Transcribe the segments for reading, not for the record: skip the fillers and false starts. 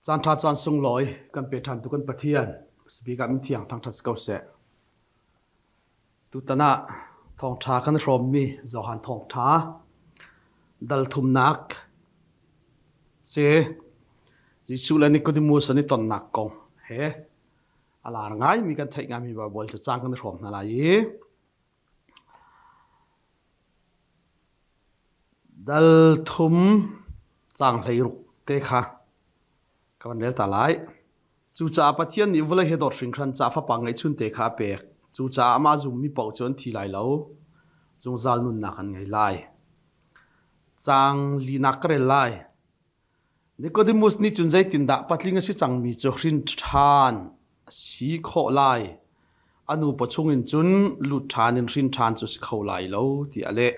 Caan ṭha caan sunglawi kan pe ṭhan tu kan Pathian sibik ah min thiang thangṭhat si ko seh. Tutan ah thawngṭha kan hrawmmi Johan thawngṭha dal thumnak si Jesuh le Nicodemus an i tonnak kong he a lar ngaimi kan theih ngaimi Baibal cacang kan i hrawm hna lai i Dal thum caang 16 te kha ka van rel ta lai. Cucaah Pathian nih vawlei he dawt hringhran ca fapa ngeihchunte kha a pek. Cucaah amah zummi paoh cu an thi lai lo, zungzal nunnak an ngei lai. Caang linak ka rel lai. Nicodemus nih cun zeitindah patling a si cangmi cu hrin ṭhan a si khawh lai? A nu pawchung in cun lut ṭhan in hrin ṭhan cu a si kho lai lo tiah a leh.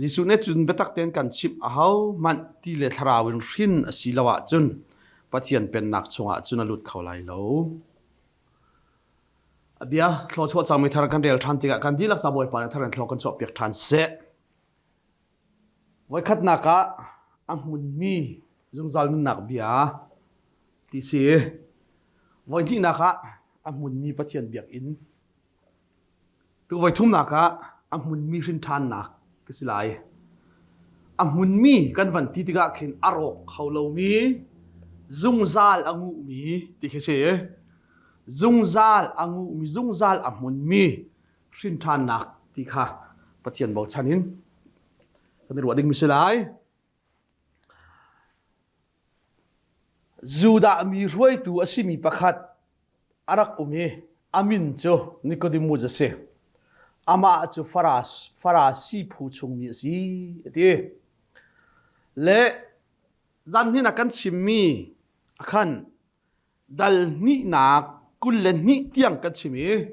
Jesuh nih cun biatak tein kan chimh ahohmanh ti le thlarau in hrin a si lo ahcun Pathian Pennak chungah cun a lut kho lai lo. A bia thlawchuah cangmi thar kan rel ṭhan tikah kan dihlak ca Bawipa nih thar in thlaw kan chuahpiak ṭhan seh. Voikhatnak ah a hmunmi zungzal nunnak bia ti si. Voihnihnak ah a hmunmi Pathian biakinn. Tu voithumnak ah a hmunmi hrinṭhannak ka si lai. A hmunmi kan van ti tikah khin a rawk kho lomi zungzal a nguhmi ti khi si. Zungzal a nguhmi, zungzal a hmunmi hrinṭhannak ti kha Pathian bochan in kan i ruah dingmi si lai. Judah mi hruaitu a simi pakhat a rak um i a min cu Nicodemus a si. Amah cu Faras, Farasi phu chungmi a si a ti. Le zan hin a kan chimmi a khan dal hnihnak 22 tiang kan chim i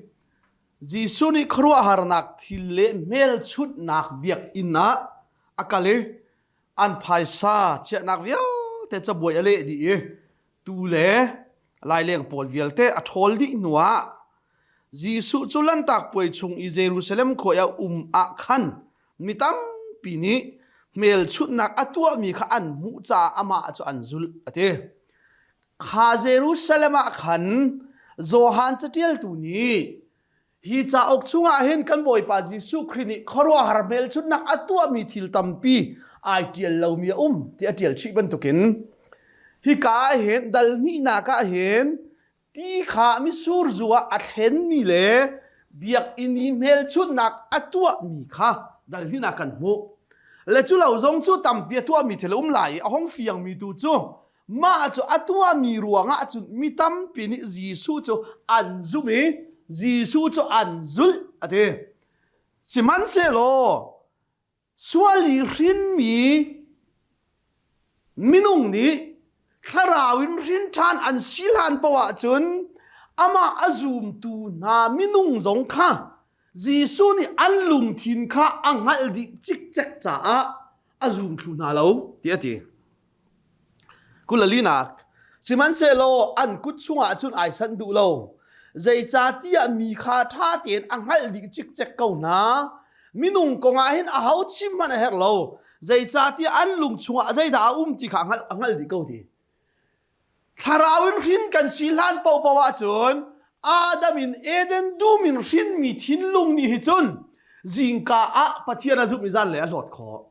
Jesuh nih khuaruahharnak thil le hmelchunhnak biakinn ah a kal i an phaisa chiahnak vialte cabuai a leh dih i tuu le laileng pawl vialte a ṭhawl dih hnuah Jesuh cu Lanhtak Puai chung i Jerusalem khua i a um ah khan mi tampi nih hmelchunhnak a tuahmi kha an hmuh caah amah cu an zulh a ti. Kha Jerusalem ah khan Johan caṭialtu nih hi cauk chungah hin kan Bawipa Jesuh Khrih nih khuaruahhar hmelchunhnak a tuahmi thil tampi ai ṭial lomi a um ti a ṭial chih bantukin hika ah hin dal hnihnak ah hin ti kha mitsur zu ah a thlenmi le biakinn i hmelchunhnak a tuahmi kha dal hnihnak kan hmuh. Le cu lo zong cu tampi a tuahmi thil a um lai i a hong fiangmi tu cu mah cu a tuahmi ruangah cun mi tampi nih Jesuh cu an zumh i Jesuh cu an zulh a ti. Sihmanhsehlaw sual i hrinmi minung nih thlarau in hrin ṭhan an si hlan paoh ahcun amah a zumtu hna minung zong kha Jesuh nih an lungthin kha a hngalh dih cikcek caah a zum thlu hna lo ti a ti. Kulalinak Sihmanhsehlaw an kut chungah cun ai sanh duh lo. Zeicahtiah mi kha ṭha tein a hngalh dih cikcek ko hna. Minung kong ah hin aho chim hmanh a herh lo. Zeicahtiah an lung chungah zeidah a um ti kha a hngalh, a hngalh dih ko ti. Thlarau in hrin kan si hlan paohpaoh ahcun Adam in Eden dum in hrinmi thinlung nih hi cun zingka ah Pathian a zumh i zanlei a hlawt khawh.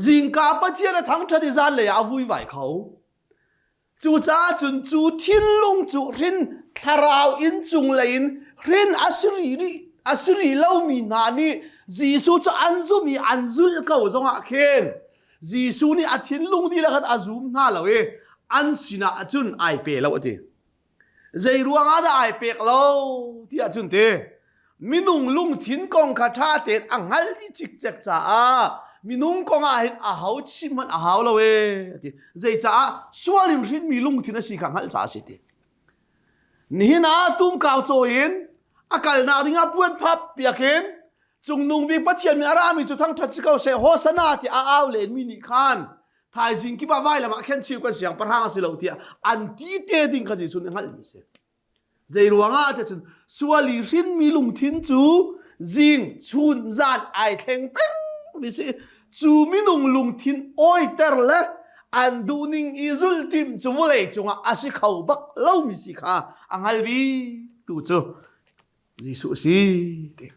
Zingka Pathian a thangṭhat i zanlei ah a vuivai kho. Cucaah cun cu thinlung cu hrin thlarau in cunglei in hrin a si rih a si rih lomi hna nih Jesuh cu an zumh i an zulh ko zongah khin Jesuh nih a thinlung dihlak in a zum hna lo i an sinah cun ai pe lo a ti. Zei ruang ah dah ai pek lo ti ahcun ti minung lungthin kong kha ṭha tein a hngalh dih cikcek caah minung kong ah hin a ho chim hmanh a hau lo ee ti. Zeicaah sual in hrinmi lungthin a si kha hngalh caah a si ti. Nihin ah tumkau cawi in a kalnak ding ah puan phap piak in cungnung bik Pathian min a rami cu thangṭhat si ko seh Hosana ti a au lenmi nih khan thaizing kip ah vailam ah khen chiu kan siangpahrang a si lo tiah an ti te ding kha Jesuh nih hngalhmi a si. Zei ruangah ti cun sual i hrinmi lungthin cu zing chun zan ai thleng peng mi si. Cu minung lungthin awiter le An duhning i zulh timh cu vawlei cungah a si kho bak lomi si kha a hngal bik tu cu Jesuh a si ti.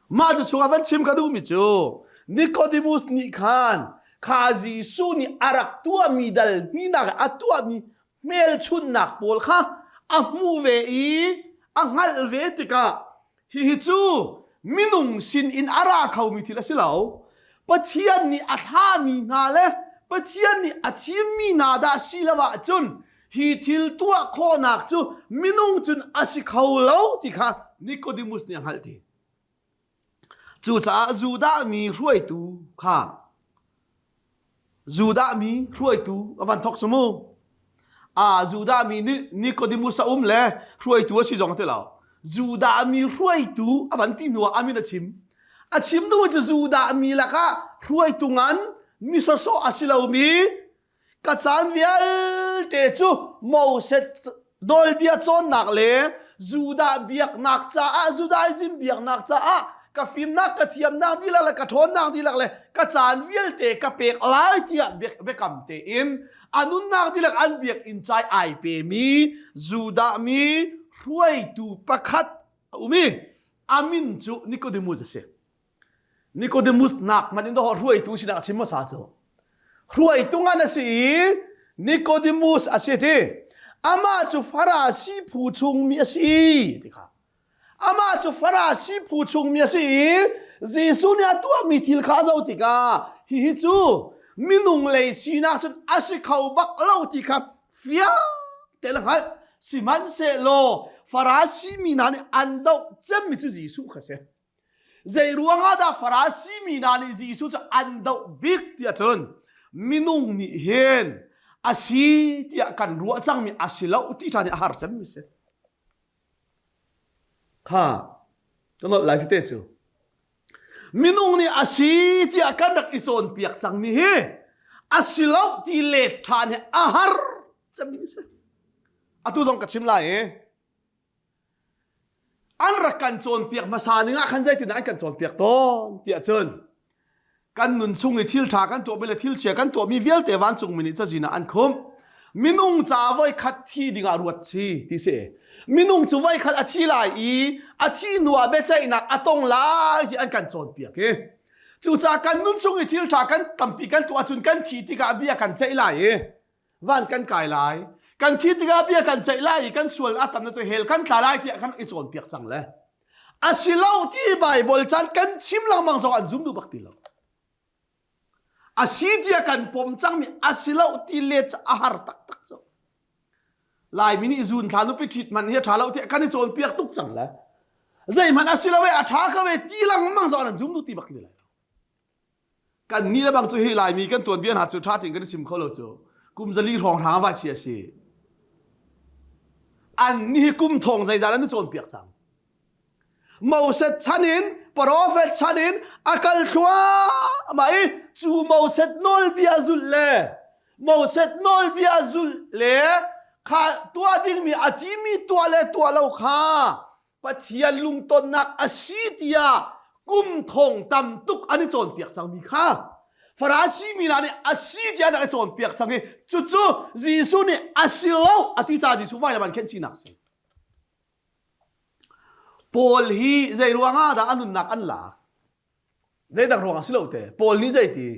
Mah cu chungah van chim ka duhmi cu Nicodemus nih khan kha Jesuh nih a rak tuahmi dal hninak a tuahmi hmelchunhnak pawl kha a hmuh ve i a hngalh ve tikah hihi cu minung sin in a ra khomi thil a si lo. Pathian nih a thlahmi hna le Pathian nih a thimmi hna dah si lo ahcun hi thil tuah khawhnak cu minung cun a si kho lo ti kha Nicodemus nih a hngalh ti. Cucaah Judah mi hruaitu kha Judah mi hruaitu a van thok cu mu. Ah Judah mi nih Nicodemus a um le hruaitu a si zong ti lo. Judah mi hruaitu a van ti hnu ah a min a chim. A chim duh cu Judah mi lakah hruaitu ngan mi sawsawh a si lomi Ka caan vialte cu Moses nawlbia cawnnak le Judah biaknak caah Judaism biaknak caah ka fimnak ka thiamnak dihlak le ka ṭhawnnak dihlak le ka caan vialte ka pek lai tiah biakam tein a nunnak dihlak an biakinn cai ai pemi Judah mi hruaitu pakhat a um i a min cu Nicodemus a si. Nicodemus nak hmanh in dawh hruaitu sinak a chim hmasa cu. Hruaitu ngan a si i Nicodemus a si ti. Amah cu Farasi phu chungmi a si ti kha. Amah cu Farasi phu chungmi a si i Jesuh nih a tuahmi thil kha a zoh tikah hihi cu minung lei sinak cun a si kho bak lo ti kha fiang tein a hngalh. Sihmanhsehlaw Farasi mi hna nih an doh cemmi cu Jesuh kha a si. Zei ruangah dah Farasi mi hna nih Jesuh cu an doh bik tiah cun minung nih hin a si tiah kan ruah cangmi a si lo ti ṭhan hi a har cemmi si. Kha ka nolh lai te cu. Minung nih a si tiah kan rak i cawnpiak cangmi hi a si lo ti let ṭhan hi a har cemmi si. Atu zong ka chim lai i An rak kan cawnpiak hmasa ning ah khan zeitindah an kan cawnpiak tawn tiah cun kan nun chung i thil ṭha kan tuahmi le thil chia kan tuahmi vialte vancungmi nih cazin ah an khumh. Minung ca voikhat thi dingah ruat si ti si. Minung cu voikhat a thi lai i a thi hnu ah biaceihnak a tong lai ti an kan cawnpiak i cucaah kan nun chung i thil ṭha kan tampi kan tuah ahcun kan thi tikah bia kan ceih lai i van kan kai lai kan thi tikah bia kan ceih lai i kan sual a tam na cu hell kan tla lai tiah kan i cawnpiak cang le a si lo ti Bible caan kan chim lengmang zong an zum duh bak ti lo a si tiah kan pom cangmi a si lo ti let a har taktak cu Laimi nih zun thla nupi ṭhit man hi a ṭha lo tiah kan i cawnpiak tuk cang le zeihmanh a si lo e a ṭha ko e ti lengmang zong an zum duh ti bak ti lai Kan nih le bang cu hi Laimi kan tuanbia hna cu ṭha tein kan i chim kho lo cu. Kum zali hrawng hrang vai chi a si. An nih hi kum thong zeizat an i cawnpiak cang. Moses chan in prophet chan in a kal thluahmah i cu Moses nawlbia zulh le Moses nawlbia zulh le kha tuah dingmi a timi tuah le tuah lo kha Pathian lungtonnak a si tiah kum thong tam tuk an i cawnpiak cangmi kha Farasi mi hna nih a si tiah an rak i cawnpiak cang i cucu Jesuh nih a si lo a ti caah Jesuh vailam an khenh sinak si. Paul hi zei ruangah dah a nunnak an lak? Zeidang ruangah si lo te. Paul nih zei ti?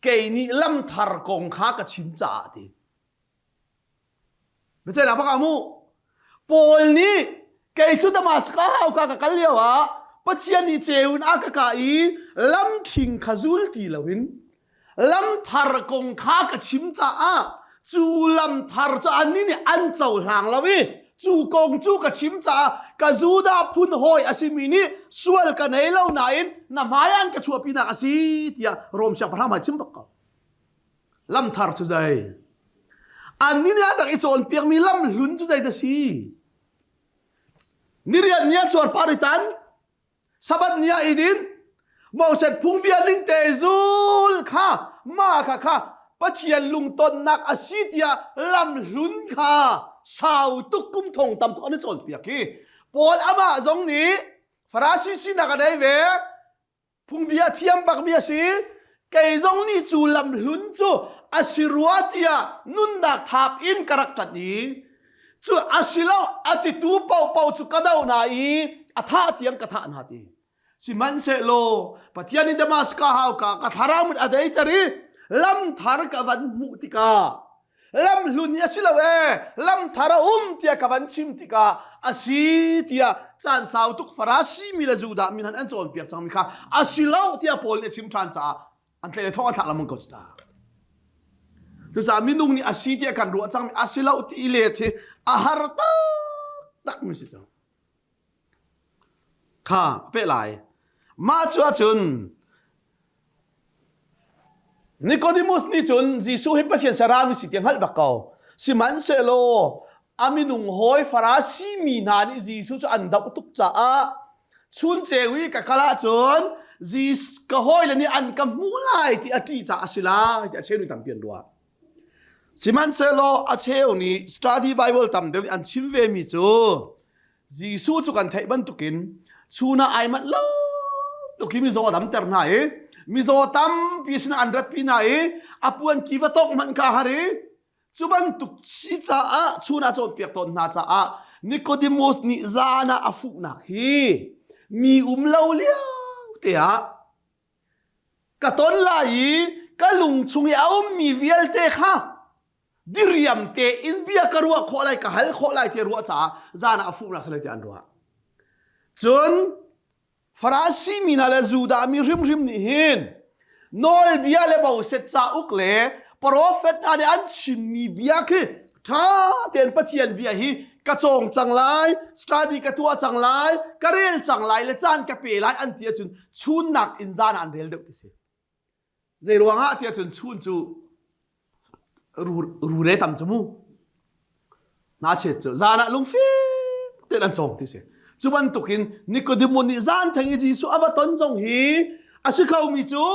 Kei nih lamthar kong kha ka chim caah ti. Biaceihnak bak ah mu. Paul nih kei cu Damascus hauka ka kal lio ah Pathian nih ceu in a ka kah i lam ṭhing kha zul ti loin lam thar kong kha ka chim caah cu lam thar cu annih nih an cohlang lo i cu kong cu ka chim caah ka Judah phun hawi a simi nih sual ka nei lo nain na hmai an ka chuahpinak a si tiah Rom siangpahrang hmai chim bak ko. Lamthar cu zei? Annih nih an rak i cawnpiakmi lam hlun cu zei dah si? Niriat ni ah cuarpar i tan, Sabbath ni ah i din, Moses phungbia ning te zul kha ma kha kha Pathian lungtonnak a si tiah lam hlun kha sau tuk kum thong tam tuk an i cawnpiak hi. Paul amah zong nih Farasi sinak a nei ve, Phungbia thiam bakmi a si. Kei zong nih cu lam hlun cu a si rua tiah nunnak thap in ka rak ṭanh i cu a si lo a titu paohpaoh cu ka doh hna i a thah tiang ka thah hna ti. Sihmanhsehlaw Pathian in Damaskas hauka ka thlarau mit a deiter i lam thar ka van hmuh tikah lam hlun hi a si lo ee lam thar a um tiah ka van chim tikah a si tiah caan sau tuk Farasi mi le Judah mi hna an cawnpiak cangmi kha a si lo tiah Paul nih a chim ṭhan caah an tlaih le thong an thlak lengmang ko ta. Cucaah minung nih a si tiah kan ruah cangmi a si lo ti let hi a har taktak mi si cang. Kha a peh lai. Mah cu ahcun Nicodemus nih cun Jesuh hi Pathian saram si ti hngalh bak ko. Sihmanhsehlaw a minung hawi Farasi mi hna nih Jesuh cu an doh tuk caah chun ceu i ka kal ahcun ka hawile nih an ka hmuh lai ti a ṭih caah a si lai ti a cheu nih tampi an ruah. Sihmanhsehlaw a cheu nih study Bible tam deuh nih an chim ve mi cu Jesuh cu kan theih bantukin chun ah ai manh lo tuk hi mizaw a damter hna i mizaw tampi sinah an ratpi hna i a puan ki va tawk hmanh kha har i cu bantuk si caah chun ah cawnpiak tawn hna caah Nicodemus nih zan ah a fuhnak hi mi um lo lio te ah ka ton lai i ka lung chung i a ummi vialte kha diriam tein bia ka ruah khawh lai ka hal khawh lai ti ruah caah zan ah a fuhnak si lai ti an ruah cun Farasi mi hna le Judah mi hrimhrim nih hin nawlbia le Moses cauk le profet hna nih an chimmi bia khi ṭha tein Pathian bia hi ka cawng cang lai study ka tuah cang lai ka rel cang lai le caan ka pe lai an ti ahcun chunnak in zan ah an rel deuh ti si zei ruangah tiah cun chun cu rure tam cu mu na chet cu zan ah lungfim tein an cawng ti si cu bantukin Nicodemus nih zan theng i Jesuh a va ton zong hi a si kho mi cu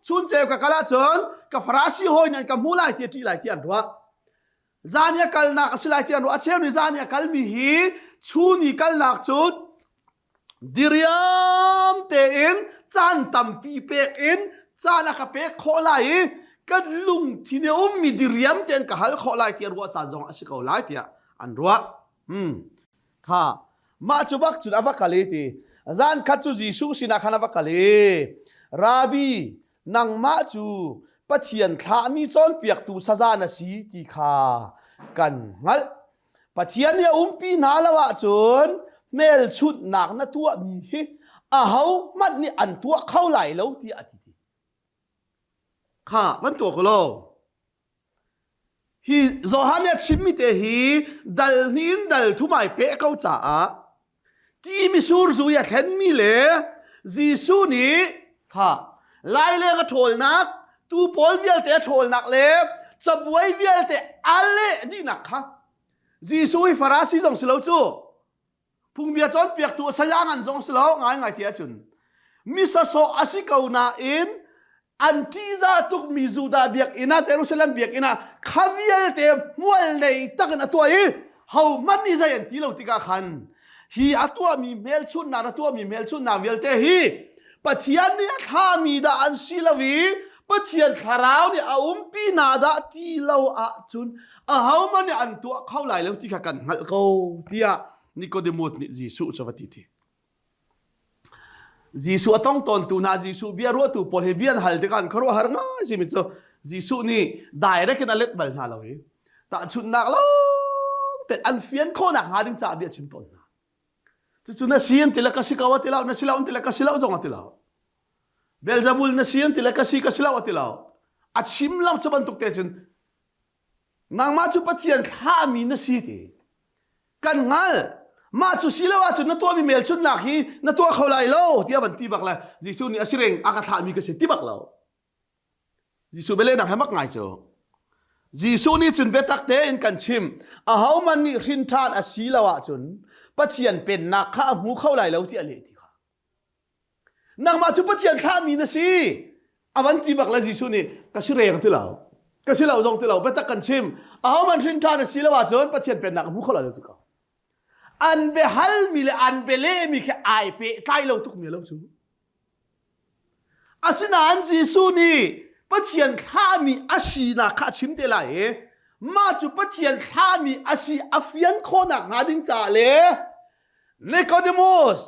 chun ceu ka kal ahcun ka Farasi hawi nih an ka hmu lai ti a ṭih lai ti an ruah zan i a kalnak a si lai ti an ruah a cheu nih zan i a kalmi hi chun i kalnak cu Diriam tein caan tampi pek in caan a ka pek khawh lai i kan lungthin i a ummi diriam tein ka hal khawh lai tiah ruah caan zong a si ko lai tiah an ruah. Hmm. Kha mah cu bak cun a va kal i ti zan khat cu Jesuh sinah khan a va kal i Rabbi nangmah cu Pathian thlahmi cawnpiaktu saza na si ti kha kan hngalh. Pathian nih a umpi hna lo ahcun hmelchunhnak na tuahmi hi ahohmanh nih an tuah kho lai lo tiah a ti. Kha van tuah ko law. Hi Johan nih a chimmi te hi dal hnih in dal thum ai peh ko caah ti misur zu i a thlenmi le Jesuh nih kha laileng a ṭhawlnak tu pawl vialte a ṭhawlnak le cabuai vialte a leh dihnak kha Jesuh hi Farasi zong si lo cu phungbia cawnpiaktu saya ngan zong si lo ngaingai ti ahcun misasawh a si ko nain an ṭihzah tukmi Judah biakinn ah Jerusalem biakinn ah kha vialte hmual nei takin a tuah i hohmanh nih zei an ti lo tikah khan hi a tuahmi hmelchunhnak a tuahmi hmelchunhnak vialte hi Pathian nih a thlahmi dah an si lo i Pathian thlarau nih a umpi hna dah ti lo ahcun ahohmanh nih an tuah kho lai lo ti kha kan hngalh ko tiah Nicodemus nih Jesuh cu va ti ti. Jesuh a tong tawntu hna Jesuh bia ruahtu pawl hi bia an hal tikah an khuaruahhar ngai simi cu Jesuh nih direct in a let bal hna lo i tahchunhnak lawng te an fian khawhnak hnga ding caah bia a chim tawn hna. Cucu na si an ti le ka si ko a ti lo, na si lo an ti le ka si lo zong a ti lo. Beelzebul na si an ti le ka si ka si lo a ti lo. A chim lo cu bantuk te cun nangmah cu Pathian thlahmi na si ti kan hngal mah cu si lo ahcun na tuahmi hmelchunhnak hi na tuah kho lai lo tiah van ti bak le Jesuh nih a si reng a ka thlahmi ka si ti bak lo Jesuh bialehnak he mak ngai cu Jesuh nih cun biatak tein kan chim ahohmanh nih hrin ṭhan a si lo ahcun Pathian pennak kha a hmu kho lai lo ti a leh ti kha Nangmah cu Pathian thlahmi na si. A van ti bak le Jesuh nih ka si reng ti lo. Ka si lo zong ti lo. Biatak kan chim. Ahohmanh hrin ṭhan a si lo ahcun Pathian pennak a hmu kho lai lo ti ko. An biahalmi le an bialehmi khi ai pehtlai lo tukmi lo cu. Asinain Jesuh nih Pathian thlahmi a sinak kha a chim te lai i mah cu Pathian thlahmi a si a fian khawhnak hnga ding caah le Nicodemus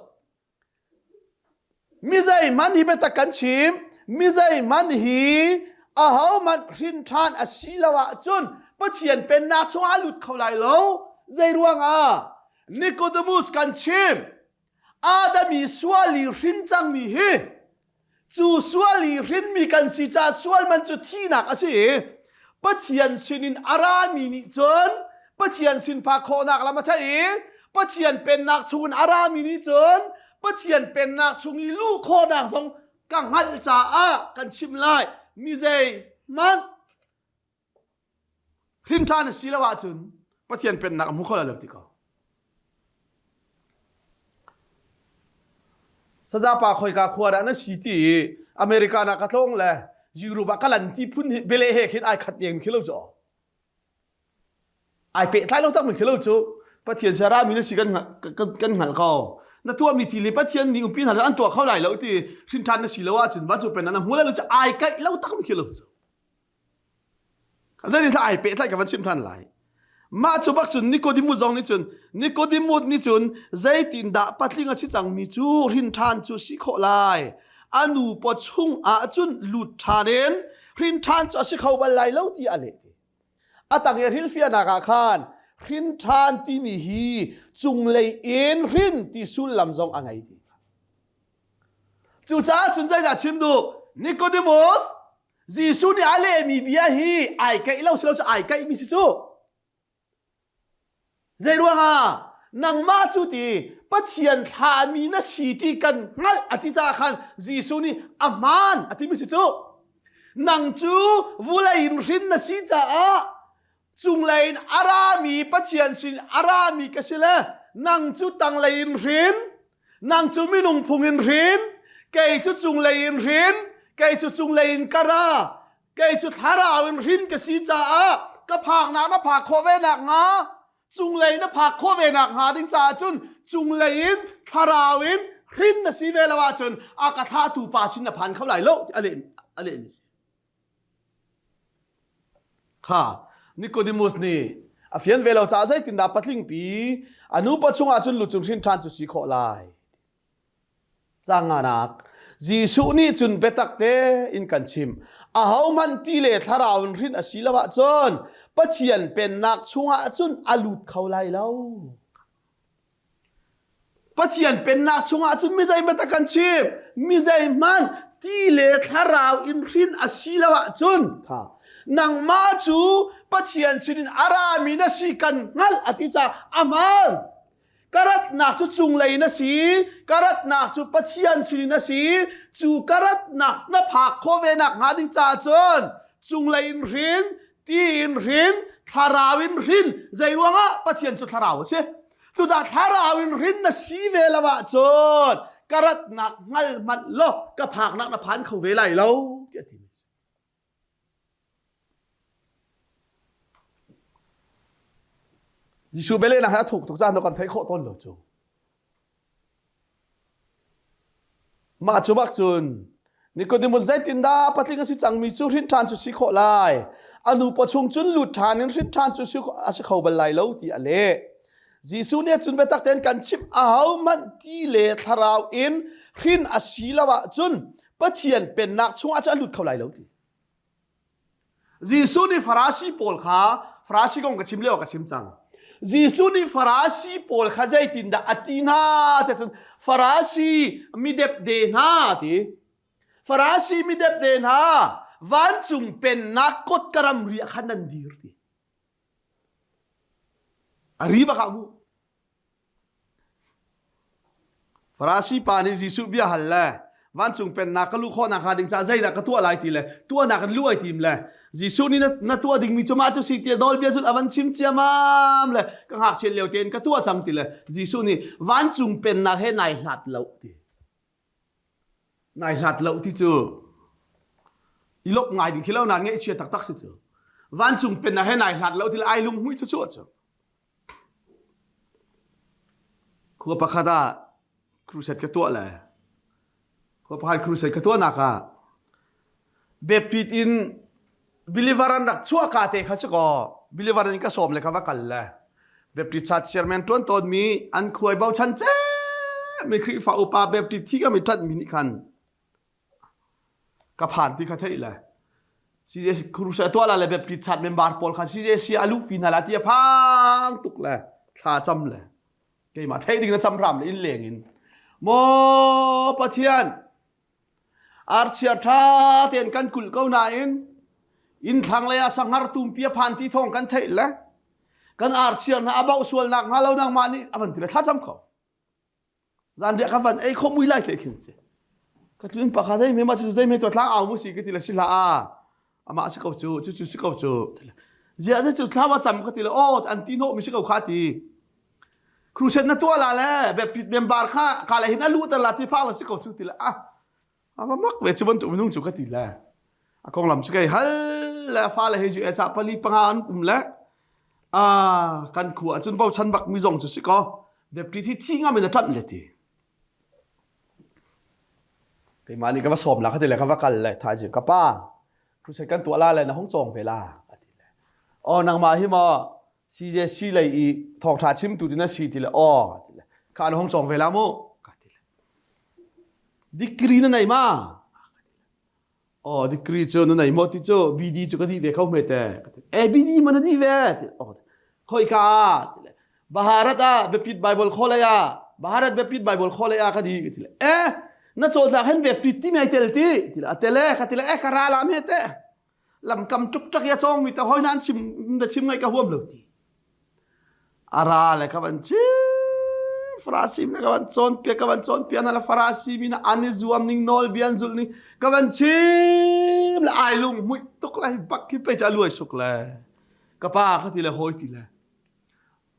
mi zeihmanh hi biatak kan chim mi zeihmanh hi ahohmanh hrin ṭhan a si lo ahcun Pathian pennak chungah a lut kho lai lo zei ruangah Nicodemus kan chim Adam i sual i hrin cangmi hi cu sual i hrinmi kan si caah sual man cu thihnak a si i Pathian sinin a rami nih cun Pathian sin phak khawhnak lam a theih i Pathian pennak chungin a rami nih cun Pathian pennak chung i luh khawhnak zong ka hngalh caah kan chim lai mi zei hmanh Hrin ṭhan a si lo ahcun Pathian pennak a hmu kho lai lo ti ko. Sazapa khoika khua dah na si ti i America na ka tlawng le Europe ah ka lan ti phun hi bele he khin ai khat deng khi lo cu. Ai pehtlai lo tak mi khi lo cu. Pathian sara mi na si kan kan hngalh ko. Na tuah mi ti le Pathian nih umpi hna an tuah kho lai lo ti hrin ṭhan na si lo ahcun van cu pen na hmu lai lo cu ai kaih lo tak mi khi lo cu. Zeitin thla ai pehtlaih ka van chim ṭhan lai. Mah cu bak cun Nicodemus zong nih cun Nicodemus nih cun zeitindah patling a si cangmi cu hrin ṭhan cu si khawh lai? A nu paw chung ah cun lut ṭhan in hrin ṭhan cu a si kho bal lai lo ti a leh. A tang i hrilhfiahnak ah khan hrin ṭhan timi hi cunglei in hrin ti sullam zong a ngei ti. Cucaah cun zeidah chim duh? Nicodemus Jesuh nih a lehmi bia hi ai kaih lo si lo cu ai kaihmi si cu. Zei ruangah nangmah cu ti Pathian thlahmi na si ti kan hngalh a ti caah khan Jesuh nih a hmaan a timi si cu. Nang cu vulei in hrin na si caah cunglei in a rami Pathian sin a rami ka si le nang cu tanglei in hrin nang cu minung phung in hrin kei cu cunglei in hrin kei cu cunglei in ka ra kei cu thlarau in hrin ka si caah ka phaknak na phak khawh ve nak hnga cunglei na phak khawh ve nak hnga ding caah cun cunglei in thlarau in hrin na si ve lo ahcun a ka thlahtu pa sin na phan kho lai lo a leh a leh mi si Kha Nicodemus nih a fian ve lo caah zeitindah patlingpi a nupa chungah cun lucung hrin ṭhan cu si khawh lai? Canganak Jesuh nih cun biatak tein kan chim. Ahohmanh ti le thlarau in hrin a si lo ahcun Pathian pennak chungah cun a lut kho lai lo. Pathian pennak chungah cun mi zeihmanh a kan chim mi zeihmanh ti le thlarau in hrin a si lo ahcun kha nangmah cu Pathian sinin a rami na si kan hngalh a ti caah a hmaan ka ratnak cu cunglei na si ka ratnak cu Pathian sinin a si cu ka ratnak na phak khawh ve nak hnga ding caah cun cunglei in hrin ti in hrin thlarau in hrin zei ruangah Pathian cu thlarau a si Cucaah thlarau in hrin na si ve lo ahcun ka ratnak hngal hmanh law ka phaknak na phan kho ve lai lo tiah a ti. Jesuh bialehnak hi a thuk tuk caan kan theih khawh tawn lo cu. Mah cu bak cun Nicodemus zeitindah patling a si cangmi cu hrin ṭhan cu si khawh lai? A nu pawchung cun lut ṭhan in hrin ṭhan cu a si kho bal lai lo ti a leh. Jesuh nih cun biatak tein kan chimh ahohmanh ti le thlarau in hrin a si lo ahcun Pathian pennak chungah cun a lut kho lai lo ti. Jesuh nih Farasi pawl kha Farasi kong ka chim lio ka chim cang. Jesuh nih Farasi pawl kha zeitindah a ti hna ti cun Farasi midepde hna ti. Farasi midepde hna vancung pennak kot ka ramri ah khan nan dir ti. A ri bak ah mu. Farasi pa nih Jesuh bia hal le vancung pennak ka luh khawhnak hnga ding caah zeidah ka tuah lai ti le tuahnak in luh ai tim le Jesuh nih na, na tuah dingmi cu mah cu si tiah nawlbia zulh a van chim ciamam le ka ngakchiat lio tein ka tuah cang ti le Jesuh nih vancung pennak he nai hlat lo ti nai hlat lo ti cu i lop ngai ding khi lo nan ngaihchia taktak si cu vancung pennak he nai hlat lo ti le ai lunghmuih cu cu cu Khua pakhat ah crusade ka tuah le khua pakhat crusade ka tuahnak ah Biapit in believer an rak chuah ka te kha si kaw believer in ka sawm le ka va kal le Baptist Church chairman tuan tawn mi an khuai bochan ce mi Khrihfa upa Baptist thi ka mi ṭanh mi nih khan ka phan ti kha theih le CJC crusade tuah la le Baptist Church member pawl kha CJC a luhpi hna la ti a phang tuk le thla cam le keimah theih ding na cam hram le in leng in maw Pathian Archia ṭha tein kan kulh ko nain inn thlanglei ah sanghar tumpi a phan ti thawng kan theih le kan archia hna a bauh sual nak hnga lo nangmah nih a van ti le thlacam ko. Zanriah kan van ei khawh mui lai te khin si. Ka tlun pa kha zei me ma cu zei me to tlang au mu si ka ti le si hlah a. Amah si ko cu cu cu si ko cu. Zia zei cu thla wa cam ka ti le aw an ti hnawh mi si ko kha ti. Crusade na tuah la le Baptist member kha ka le hin a luh ter la ti phak la si ko cu ti le ah a va mak ve cu bantuk minung cu ka ti le a konglam cu kei hal le fa le hei US ah pali panga an um le a kan khua ahcun bochan bak mi zong cu si ko Baptist hi thi ngam in a ṭanh le ti keimah nih ka va sawm la ka ti le ka va kal le thaizing ka pa crusade kan tuah la le na hung cawng ve la a ti le oh nangmah hi maw CJC lei i thawngṭha chimtu ti na si ti le aw ti le kha na hung cawng ve la mu ka ti le degree na nei ma oh degree cu na nei maw ti cu BD cu ka dih ve kho hme te eh BD ma na dih ve ti oh khoi ka ti le Bharat ah Baptist Bible College ah Bharat Baptist Bible College ah ka di ti le eh na cawtlak hen Baptist ti mai tel ti ti le a tel eh ka ti le eh ka ra la me te lamkam tuk tak ya chong mi ta hoi nan chim da chim ngai ka huam lo ti ara le ka van chim farasi le ka van cawn pia ka van cawn pia na la farasi mi na an i zuam ning nawl bian zul ning ka van chim le ai lung mui tuk lai bak khi pe cha luai suk le ka pa ka ti le hoi ti le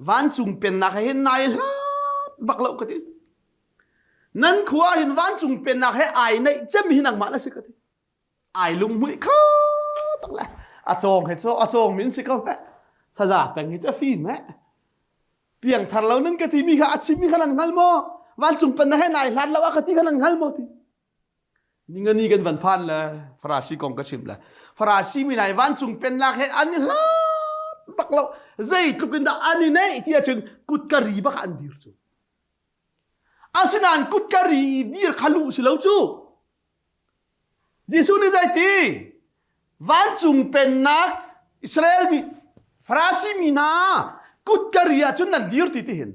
vancung pennak he hin nai hlat bak lo ka ti nan khua hin vancung pennak he ai neih cem hi nangmah na si ka ti ai lunghmuih kho tak le a cawng he cu a cawng min si ko he saza peng hi cu a fim he piang thar lo nan ka ti mi kha a chim mi kha nan hngal maw vancung pen na he nai hlat lo a ka ti kha nan hngal maw ti ningani kan van phan le farasi kong ka chim le farasi mi nai vancung pennak he an i hlat bak lo zeitluk in dah an i neih ti ahcun kut ka ri bak an dir cu asinain kut ka ri i dir kha lu si lo cu Jesuh nih zeiti? Vancung pennak Israel mi Farasi mi hna kut ka ri ahcun nan dir ti ti hin.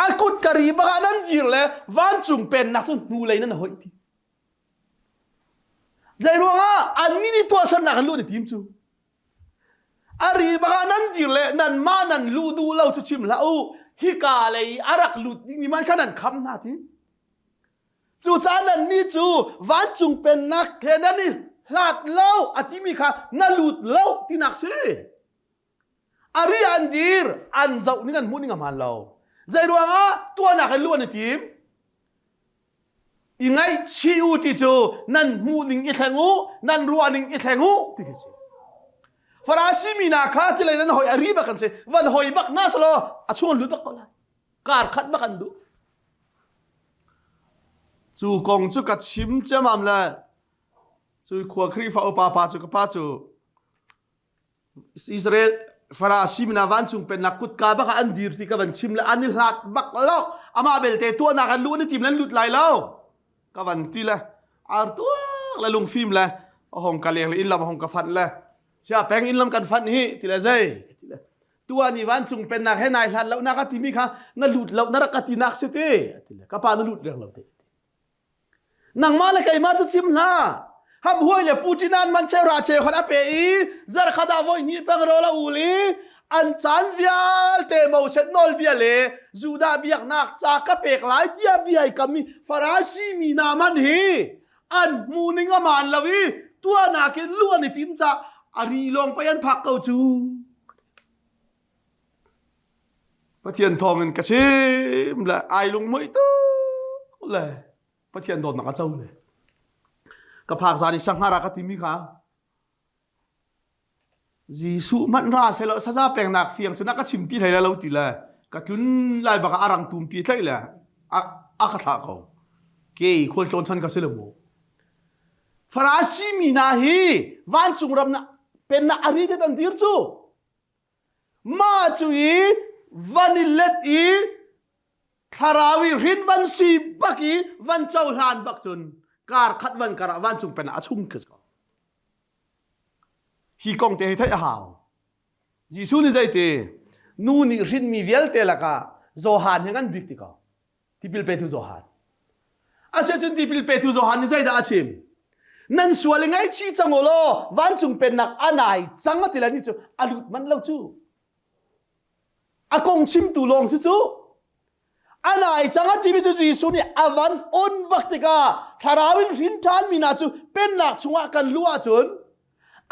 A kut ka ri bak ah nan dir le vancung pennak cu hnulei nan hoih ti. Zei ruangah annih nih tuahsernak an luh an i tim cu. A ri bak ah nan dir le nanmah nan luh duh lo cu chim hlah u. Hika lei a rak lut dingmi man kha nan kham hna ti. Cucaah nannih cu vancung pennak he nan i hlat lo a timi kha na lut lo tinak si. A ri an dir, an zoh ning an hmuh ning a hmaan lo. Zei ruangah tuahnak in luh an i tim? I ngaihchih u ti cu nan hmuh ning i thleng u, nan ruah ning i thleng u ti khi si. Farasi mi hna kha tilei nan hoi a ri bak an si. Van hoi bak na selaw a chung an lut bak ko lai. Kar khat bak an duh. Cu kong cu ka chim ciamam le cu khua Khrihfa upa pa cu ka pa cu Israel Farasi mina vancung pennak kutka bak ah an dir ti ka van chim le an i hlat bak lo amah belte tuahnak an luh an i tim le an lut lai lo ka van ti le ar tuak le lungfim le a hong ka leng le inn lam a hong ka fanh le sia peng inn lam kan fanh hi ti le zei ti le tuah ni vancung pennak he nai hlat lo na ka timi kha na lut lo na rak ka tinak si ti ka pa na lut reng lo te nangmah le keimah cu chim hlah ham huai le putinan man cheu ra cheu khan a pe i zarkhat ah voi hnih peng rawl a ul i an caan vialte Moses nawlbia le Judah biaknak ca ka pek lai tiah bia i kam i Farasi mi hna man hi an hmu ning a maan lo i tuahnak in lu an i tim ca a ri lawng pei an phak ko cu Pathian thawngin ka chim le ai lungmuih tuk le Pathian dawtnak a co le ka phak zan i sanghar ah ka timi kha Jesuh hmanh ra selaw saza pengnak fiang cu na ka chim ti hlei lo ti le ka tlun lai bak ah a rang tumpi tlaih le a ka thlah ko ke khual tlawn chan ka si lo mu. Farasi mi hna hi vancung ram na pennak a ri det an dir cu. Mah cu i van i let i thlarau i hrin van si bak i van cohlan bak cun kar khat van kar ah vancung pennak a chung khi ko. Hi kong te hi theih a hau. Jesuh nih zeiti nu nih hrinmi vialte lakah Johan hi ngan bik ti ko. Tipil petu Johan. Asiahcun tipil petu Johan nih zeidah a chim? Nan sual i ngaihchih cang u law vancung pennak a nai cang a ti le ni cu a lut manh lo cu. A kong chimtu lawng si cu. A nai cang a timi cu Jesuh nih a van on bak tikah thlarau in hrin ṭhanmi hna cu pennak chungah kan luh ahcun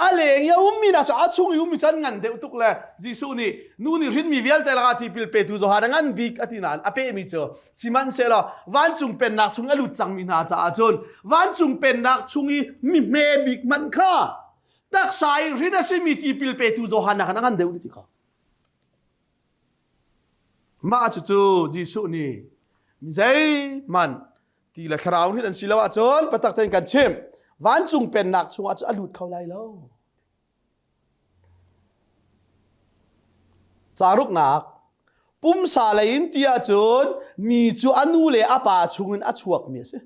a leng i a ummi hna cu a chung i ummi cu an ngan deuh tuk le Jesuh nih nu nih hrinmi vialte lakah tipil petu Johan a ngan bik a ti nain a pehmi cu sihmanhsehlaw vancung pennak chung a lut cangmi hna caah cun vancung pennak chung i mi hme bik hmanh kha taksa i hrin a simi tipil petu Johan nakin a ngan deuh ti kha Mah cucu Jesuh nih mi zeihmanh ti le thlarau nih an si lo ahcun biatak tein kan chimh vancung pennak chungah cu a lut kho lai lo. Caruknak pumsa lei in ti ahcun mi cu a nu le a pa chungin a chuakmi a si.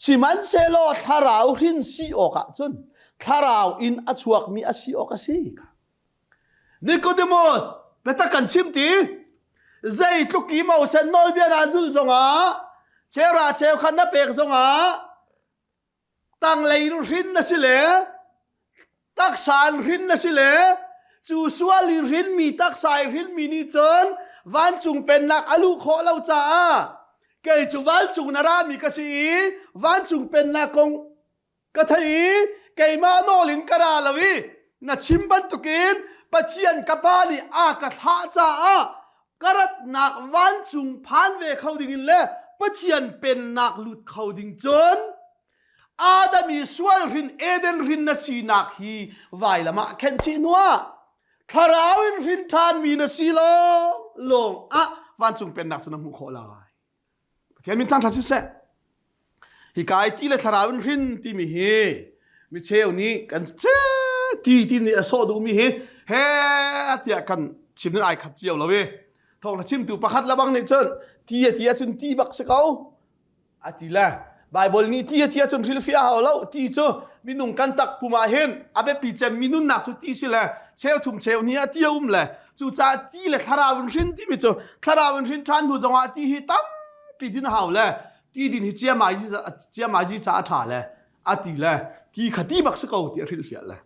Sihmanhsehlaw thlarau hrin si awkah cun thlarau in a chuakmi a si awk a si. Nicodemus, biatak kan chim ti, zeitluk i Moses nawlbia na zulh zongah, cheuhra cheukhat na pek zongah, tanglei in hrin na si le, taksa in hrin na si le, cu sual i hrinmi taksa i hrinmi nih cun vancung pennak a luh khawh lo caah kei cu vancung na rami ka si i vancung pennak kong ka thei i keimah nawl in ka ra lo i na chim bantukin Pathian ka Pa nih a ka thlah caah ka ratnak vancung phan ve kho dingin le Pathian pennak lut kho ding cun Adam i sual hrin Eden hrin na sinak hi vailam ah khenh chih hnuah thlarau in hrin ṭhanmi na si lawng lawng ah vancung pennak cu na hmuh khawh lai. Pathian min thangṭhat siseh. Hi kai ti le thlarau in hrin timi hi mi cheu nih kan ce ti ti nih a sawh duhmi hi he tiah kan chim ning ai khat cio lo i thawng na chimtu pakhat lebang nih cun ti a ti ahcun ti bak si ko a ti le Bible nih ti a ti ahcun hrilhfiah hau lo ti cu minung kan takpum ah hin a biapi cem mi nunnak cu ti si le cheu thum cheu hnih ah ti a um le cucaah ti le thlarau in hrin timi cu thlarau in hrin ṭhan hnu zongah ti hi tampi din a hau le ti din hi ciamai ciamai ca a ṭha le a ti le ti kha ti bak si ko ti a hrilhfiah le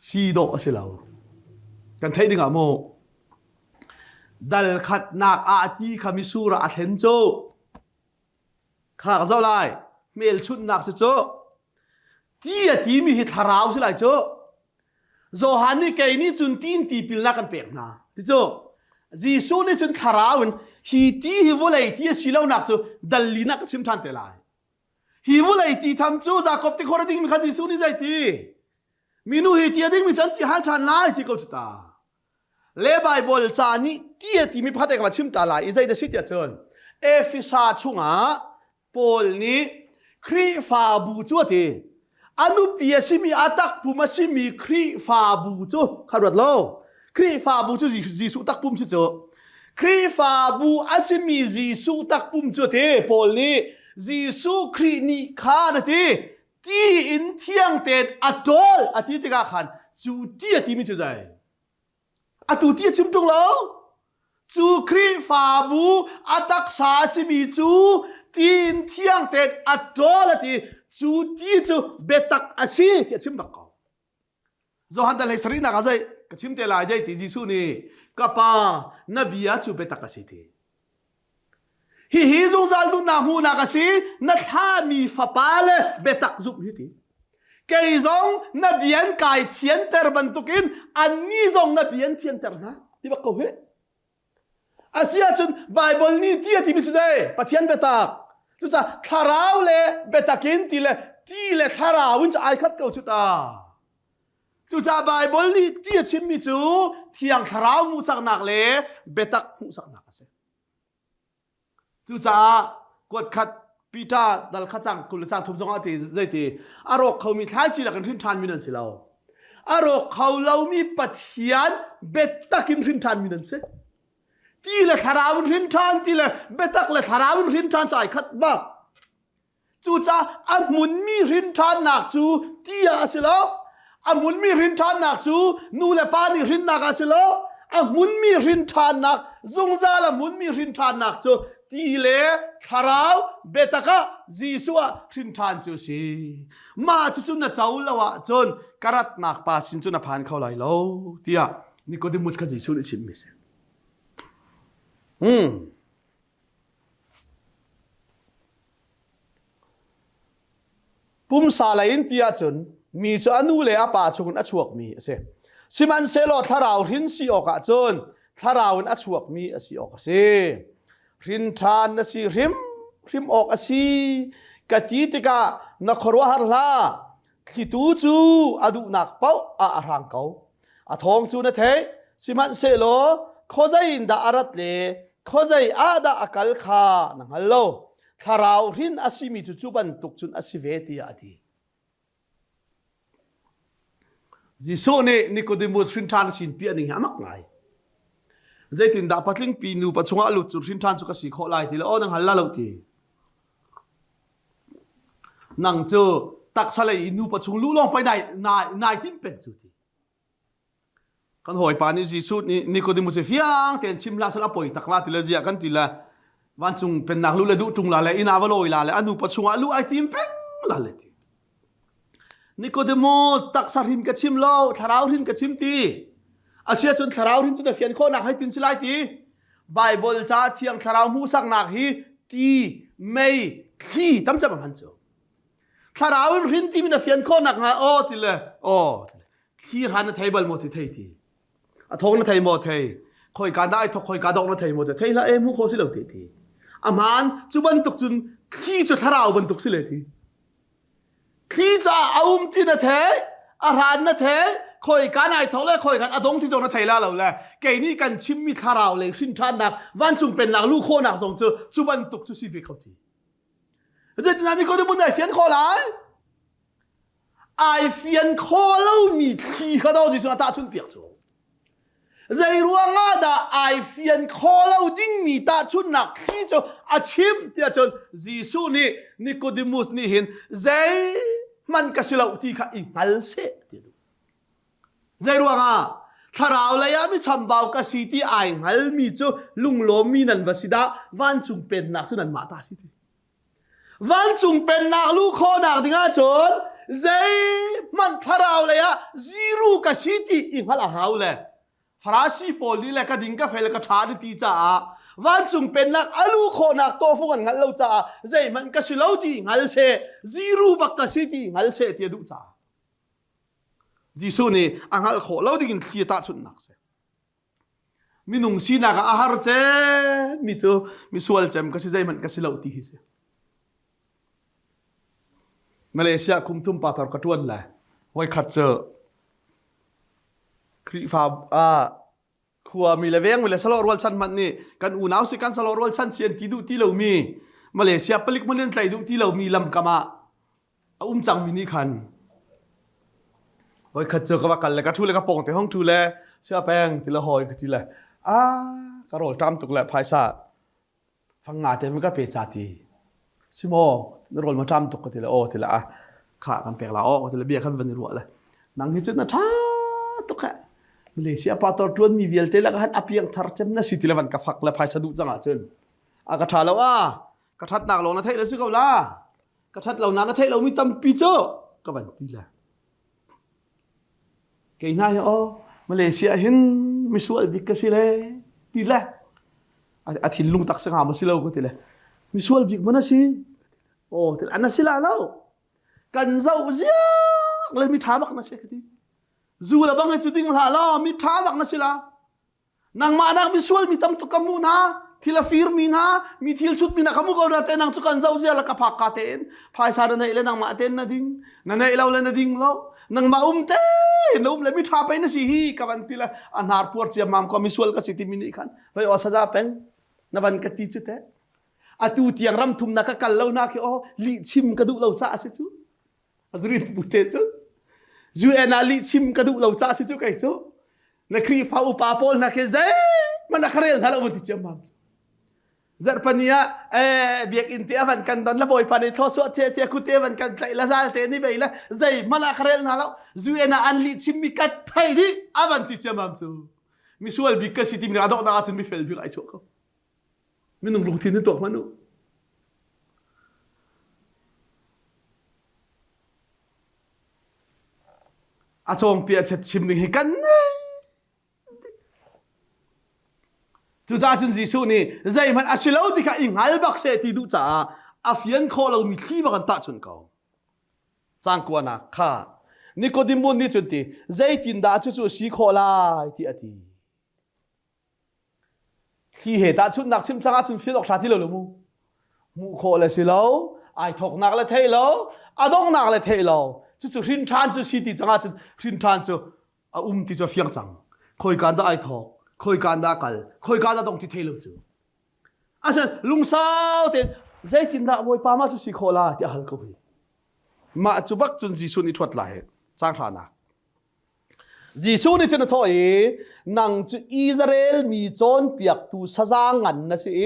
si dawh a si lo kan theih dingah mu dal khatnak ah ti kha misur ah a thlen cu Kha ka zoh lai. Hmelchunhnak si cu. Ti a timi hi thlarau si lai cu. Johan nih kei nih cun ti in tipilnak kan pek hna. Ti cu. Jesuh nih cun thlarau in hi ti hi vawlei ti a si lonak cu dallinak ka chim ṭhan te lai. Hi vawlei ti tham cu Jakob tikhor a dingmi kha Jesuh nih zei ti? Minu hi ti a dingmi cu an ti hal ṭhan lai ti ko cu ta. Le Baibal ca nih ti a timi pakhat ka chim ta lai i zei da si tiah cun Efesa chungah Paul nih Khrihfabu cu a ti. A nupi a simi a takpum a simi Khrihfabu cu kha ruat lo. Khrihfabu cu Jesuh takpum si cu. Khrihfabu a simi Jesuh takpum cu a ti. Paul nih Jesuh Khrih nih khan a ti. Ti in thiang tein a ṭawl a ti tikah khan cu ti a timi cu zei? Atu ti a chim ṭung lo. Cu Khrihfabu a taksa a simi cu ti in thiang tein a ṭawl a ti. Cu ti cu biatak a si ti a chim bak ko. Johan dal hlei sarihnak ah zei ka chim te lai zei ti Jesuh nih ka pa na bia cu biatak a si ti. Hihi zungzal nunnak hmuhnak a si na thlahmi fapa le biatak zumh hi ti. Kei zong na bian kai thianter bantukin annih zong na bian thianter hna ti bak ko hi. Asi ahcun Bible nih ti a timi cu zei? Pathian biatak. Cucaah thlarau le biatak in ti le ti le thlarau in cu ai khat ko cu ta. Cucaah Bible nih ti a chimmi cu thiang thlarau hmuhsaknak le biatak hmuhsaknak a si. Cucaah kuat khat. Peter dal kha cang 20 le cang thum zongah ti zeiti a rawk khomi thlaici lakin hrin ṭhanmi nan si lo. A rawk kho lomi Pathian biatak in hrin ṭhanmi nan si. Ti le thlarau in hrin ṭhan ti le biatak le thlarau in hrin ṭhan cu ai khat bak. Cucaah a hmunmi hrin ṭhannak cu ti ah a si lo. A hmunmi hrin ṭhannak cu nu le pa nih hrinnak a si lo. A hmunmi hrin ṭhannak, zungzal a hmunmi hrin ṭhannak cu ti le thlarau biatak ah Jesuh ah hrin ṭhan cu a si. Mah cucu na co lo ahcun ka ratnak pa sin cu na phan kho lai lo tiah Nicodemus kha Jesuh nih a chimmi a si. Hmm. Pumsa lei in ti ahcun mi cu a nu le a pa chungin a chuakmi a si. Sihmanhsehlaw thlarau hrin si awkah cun thlarau in a chuakmi a si awk a si. Hrin ṭhan na si hrimhrim awk a si ka ti tikah na khuaruahhar hlah. Thlitu cu a duhnak paoh ah a hrang ko. A thawng cu na theih, sihmanhsehlaw khuazei in dah a rat le khuazei ah dah a kal kha na hngal lo. Thlarau hrin a simi cu cu bantuk cun a si ve tiah a ti. Jesuh nih Nicodemus hrin ṭhan sin piah ning hi a mak ngai. Zeitindah patlingpi nupa chungah lut cu hrin ṭhan cu ka si khawh lai ti le aw na hngal la lo ti. Nang cu taksa lei i nupa chung lu lawng pei nai nai nai tim peng cu ti. Kan hawipa nih Jesuh nih Nicodemus hi fiang tein chim hlah sal a poi tak la ti le ziah kan ti le vancung pennak lu le duh ṭung la le inn ah va lawi la le a nupa chungah lu ai tim peng la le ti. Nicodemus taksa hrin ka chim lo thlarau hrin ka chim ti. Asia cun thlarau hrin cu na fian khawhnak hei tin si lai ti. Bible ca thiang thlarau hmuhsaknak hi ti, mei, thli tam cem hman cu. Thlarau in hrin timi na fian khawhnak hnga aw ti le aw thli hran na thei bal maw ti thei ti. A thawng na thei maw thei. Khoi ka dai thok khoi ka dok na thei maw ti thei hlah e mu kho si lo ti ti. A hmaan cu bantuk cun thli cu thlarau bantuk si le ti. Thli caah a um ti na thei, a hran na thei, khoi ka nai thok le khoi kan a dong ti zong na thei la lo le kei nih kan chimmi thlarau lei hrin ṭhannak vancung pennak lu khawhnak zong cu cu bantuk cu si ve kho ti. Zeitinah Nicodemus nih ai fian khawh lai? Ai fian khawh lomi thli kha daw Jesuh a tahchunh piak cu. Zei ruangah dah ai fian khawh lo dingmi tahchunhnak thli cu a chim tiah cun Jesuh nih Nicodemus nih hin zeihmanh ka si lo ti kha i hngal seh ti a duh. Zei ruangah thlarau lei ah mi chambau ka si ti ai hngalmi cu lunglawmmi nan va si dah vancung pennak cu nanmah ta si ti. Vancung pennak luh khawhnak ding ahcun zeihmanh thlarau lei ah zero ka si ti i hngalh a hau le Farasi pawl nih le ka ding ka fel ka ṭha an ti caah vancung pennak a luh khawhnak tawhfung an hngalh lo caah zeihmanh ka si lo ti hngal seh zero bak ka si ti hngal seh ti a duh caah Jesuh nih a hngalh khawh lo ding in thli a tahchunhnak si. Minung sinak ah a har cem mi cu misual cem ka si zeihmanh ka si lo ti hi si. Malaysia kum thum pa thar ka tuan le voikhat cu Khrihfa ah khua mi le veng mi le salo rual chan hmanh nih kan unau si kan salo rual chan si an ti duh ti lomi Malaysia palik hmanh an tlai duh ti lomi lamkam ah a um cangmi nih khan voikhat cu ka va kal le ka ṭhu le ka pawng te hong ṭhu le sia peng ti le hawi ka ti le a ka rawl ṭam tuk le phaisa fang nga te ka pe ca ti si maw na rawl ma ṭam tuk ka ti le aw ti le a kha kan pek la aw ka ti le bia khan van i ruah le nang hi cu na ṭha tuk he Malaysia pa tor ṭuan mi vialte lakah han a piang thar cem na si ti le van ka fak le phaisa duh cang ahcun a ka ṭha lo a ka ṭhatnak lawng na theih le si ko la ka ṭhat lo na theih lomi tampi cu ka van ti le kei hna hi aw Malaysia hin misual bik ka si le ti le a thinlung tak si hnga maw si lo ka ti le misual bik man a si aw ti an si la lo kan zoh ziak le mi ṭha bak na si ka ti zu le bang hi cu ding hlah law mi ṭha bak na si la Nangmah nak misual mi tam tuk ka hmuh hna, thil a fir mi hna, mi thil chut mi hna ka hmu ko na te nang cu kan zoh zia la ka phak ka tein phaisa na neih le nangmah ten na ding, na neih lo le na ding lo, nangmah um te na um le mi ṭha pei na si hi ka van ti le a hnar puar ciammam ko misual ka si timi nih khan vai aw saza peng na van ka ti cu te. Atu tiang ram thumnak ka kal lo na khi aw lih chim ka duh lo ca a si cu. Azurin pute cu UN ah lih chim ka duh lo ca si cu kei cu. Na Khrihfa upa pawl hna khi zeihmanh a ka rel hna lo van ti ciammam cu. Zarhpani ah eh biakinn te a van kan don la bawipa nih thlawsuah the the kute van kan tlaih la zal te ni bei la zeihmanh ah ka rel hna lo UN ah an lih chimmi ka thei dih a van ti ciammam cu. Misual bik ka si timi a donghnak ahcun mifel bik ai chuah ko. Minung lungthin hi tuak hmanh u. A cawngpi a chet chim ding hi kan nei. Cucaah cun Jesuh nih zeihmanh a si lo ti kha i hngal bak seh ti duh caah a fian khawh lomi thli bak an tahchunh ko. Cangkuanak kha Nikodemu nih cun ti zeitindah cucu a si khawh lai ti a ti. Thli he tahchunhnak chim cang ahcun fial awk ṭha ti lo lo mu. Hmuh khawh le si lo, ai thawknak le theih lo, a donghnak le theih lo. Cucu hrin ṭhan cu si ti cang ahcun hrin ṭhan cu a um ti cu a fiang cang. Khoika dah ai thawk, khoika dah kal, khoika dah dong ti thei lo cu. Asan lungsau tein zeitindah Bawipa mah cu si khawh la ti a hal ko hi. Mah cu bak cun Jesuh nih ṭhuat lai cang hranak. Jesuh nih cun a thawh i, Nang cu Israel mi cawnpiaktu saza ngan na si i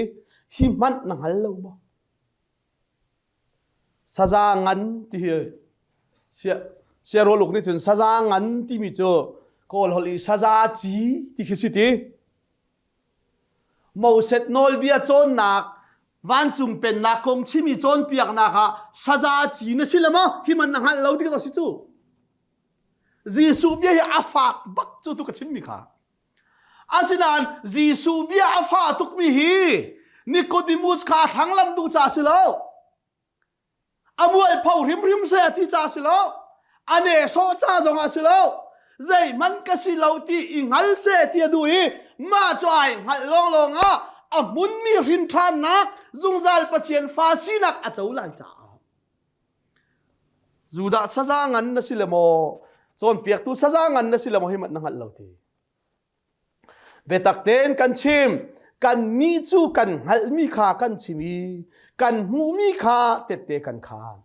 hi hmanh na hngal lo maw? Saza ngan ti hi siarualuk nih cun saza ngan timi cu Kawl holh i saza ci ti khi si ti. Moses nawlbia cawnnak vancung pennak kong chimi cawnpiaknak ah saza ci na si le maw hi man na hngalh lo ti ka si cu. Jesuh bia hi a fak bak cu tu ka chimmi kha. Asinain Jesuh bia a fah tukmi hi Nicodemus kha a thlanglam duh ca si lo. A mualpho hrimhrim se a ti ca si lo. A nehsawh ca zong ah si lo. Zeihmanh ka si lo ti i hngal se ti a duh i mah cu ai hngalh lawnglawng ah a hmunmi hrin ṭhannak zungzal Pathian fa sinak a co lai caah. Judah saza ngan na si le maw cawnpiaktu saza ngan na si le maw hi manh na hngalh lo ti. Biatak tein kan chim kannih cu kan hngalhmi kha kan chim i kan hmuhmi kha tette kan khaan.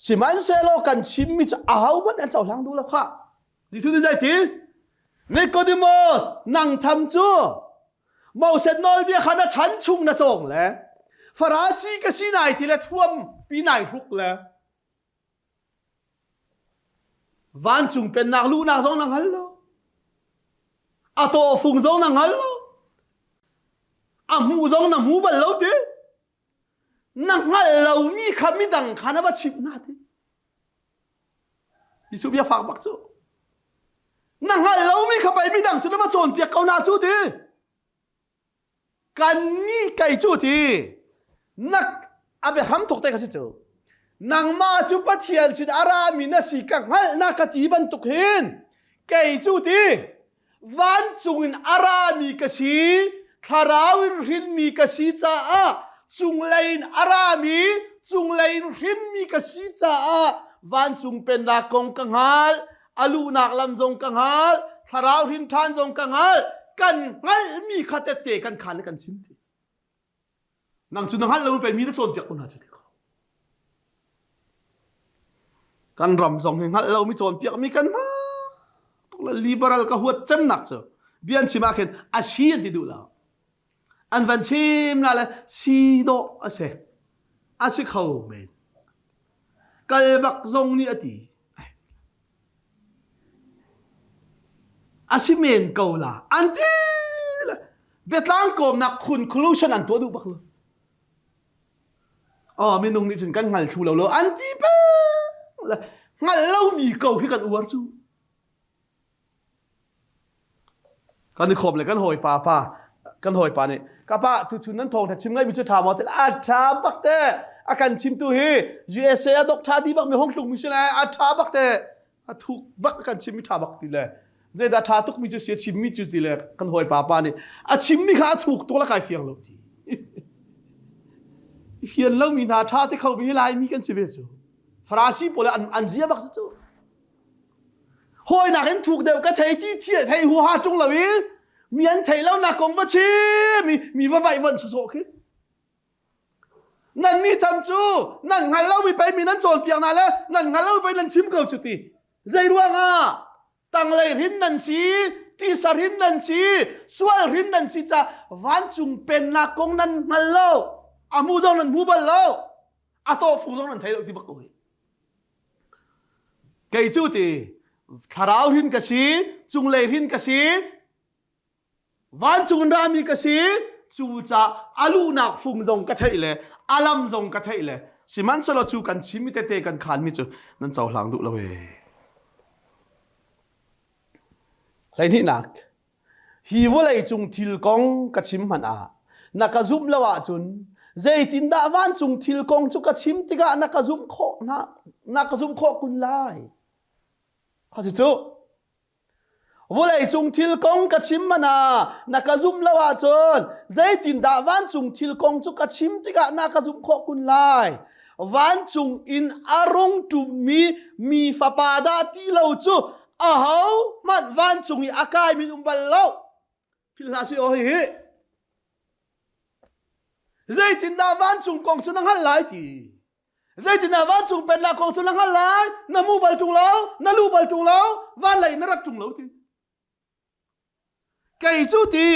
Sihmanhsehlaw kan chimmi cu ahohmanh an cohlang duh lo khah. Jesuh nih zei ti? Nicodemus, nang tham cu Moses nawlbia kha na chan chung na cawng le Farasi ka si nai ti le thuam pi nai hruk le vancung pennak luhnak zong na hngal lo a tawhfung zong na hngal lo a hmuh zong na hmu bal lo ti na hngalh lomi kha midang kha na va chimh hna ti Jesuh bia fak bak cu. Na hngalh lomi kha pei midang cu na va cawnpiak ko hna cu ti. Kannih kei cu ti. Na a biahram thok te kha si cu. Nangmah cu Pathian sin a rami na si ka hngalh na ka ti bantuk hin kei cu ti vancung in a rami ka si thlarau in hrinmi ka si caah cunglei in a rami cunglei in hrinmi ka si caah vancung pennak kong ka hngal a luhnak lam zong ka hngal thlarau hrin ṭhan zong ka hngal kan hngalhmi kha tette kan khan le kan chim ti Nang cu na hngalh lo pei mi na cawnpiak ko hna cu ti ko. Kan ram zong hi hngalh lomi cawnpiak mi kan hma tuk le liberal ka huat cemnak cu bia an chim ah khin a si an ti duh lo. An van chim la le si dawh a si. A si kho men. Kal bak zong nih a ti. A si men ko la an ti le biatlang kawmnak conclusion an tuah duh bak lo. Oh minung nih cun kan hngal thlu lo lo an ti peng le hngalh lomi ko khi kan uar cu. Kan i khawm le kan hawipa pa kan hawipa nih ka pa tuchun nan thawngtha chim ngaimi cu ṭha maw ti a ṭha bak te a kan chimtu hi USA a dok ṭha di bak mi hong tlung mi si le a ṭha bak te a thuk bak kan chimmi ṭha bak ti le zeidah ṭha tuk mi cu si a chimmi cu ti le kan hawipa pa nih a chimmi kha a thuk tuk la kai fiang lo ti fian lo mi hna ṭha te kho mi Laimi kan si ve cu Farasi pawl an an zia bak si cu Hawinak in thuk deuh ka thei ti thei huaha ṭung lo i mi an theih lonak kong va chim i mi va vaihvonh sawsawh khi. Nan nih tham cu nan hngal lomi pei mi nan cawnpiak hna le nan hngal lomi pei nan chim ko cu ti. Zei ruangah tanglei hrin nan si, tisa hrin nan si, sual hrin nan si ca vancung pennak kong nan hngal lo. A hmu zong nan hmu bal lo. A tawhfung zong nan thei lo ti bak ko hi. Kei cu ti thlarau hrin ka si, cunglei hrin ka si, vancung in rami ka si cucaah a luhnak fung zong ka theih le a lam zong ka theih le sihmanhsehlaw cu kan chimmi tete kan khanmi cu nan cohlang duh lo ee. Hleihnihnak hi vawlei cung thil kong ka chim hmanh ah na ka zumh lo ahcun zeitindah vancung thil kong cu ka chim tikah na ka zumh khawh na na ka zumh khawh kun lai? A si cu. Vawleicung thil kong ka chim man ah na ka zumh lo ahcun zeitindah vancung thil kong cu ka chim tikah na ka zumh khawh kun lai? Vancung in a rung ṭummi mi fapa dah ti lo cu aho hmanh vancung i a kaimi um bal lo. Philh hlah sih aw hihi. Zeitindah vancung kong cu na hngalh lai ti? Zeitindah vancung pennak kong cu na hngalh lai? Na mu bal ṭung lo, na lu bal ṭung lo, van lei na rat ṭung lo ti. Kei cu ti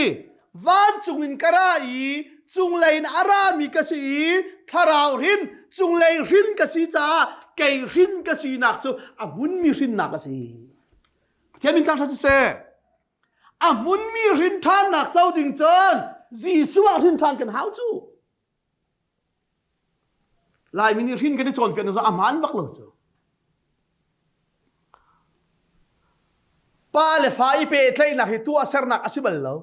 vancung in ka ra i cunglei in a rami ka si i thlarau hrin cunglei hrin ka si caah kei hrin ka sinak cu a hmunmi hrinnak a si. Pathian min thangṭhat siseh. A hmunmi hrin ṭhannak co ding cun Jesuh ah hrin ṭhan kan hau cu. Laimi nih hrin kan i cawnpiak na a hmaan bak lo cu. Pa le fa i pehtlaihnak hi tuahsernak a si bal lo.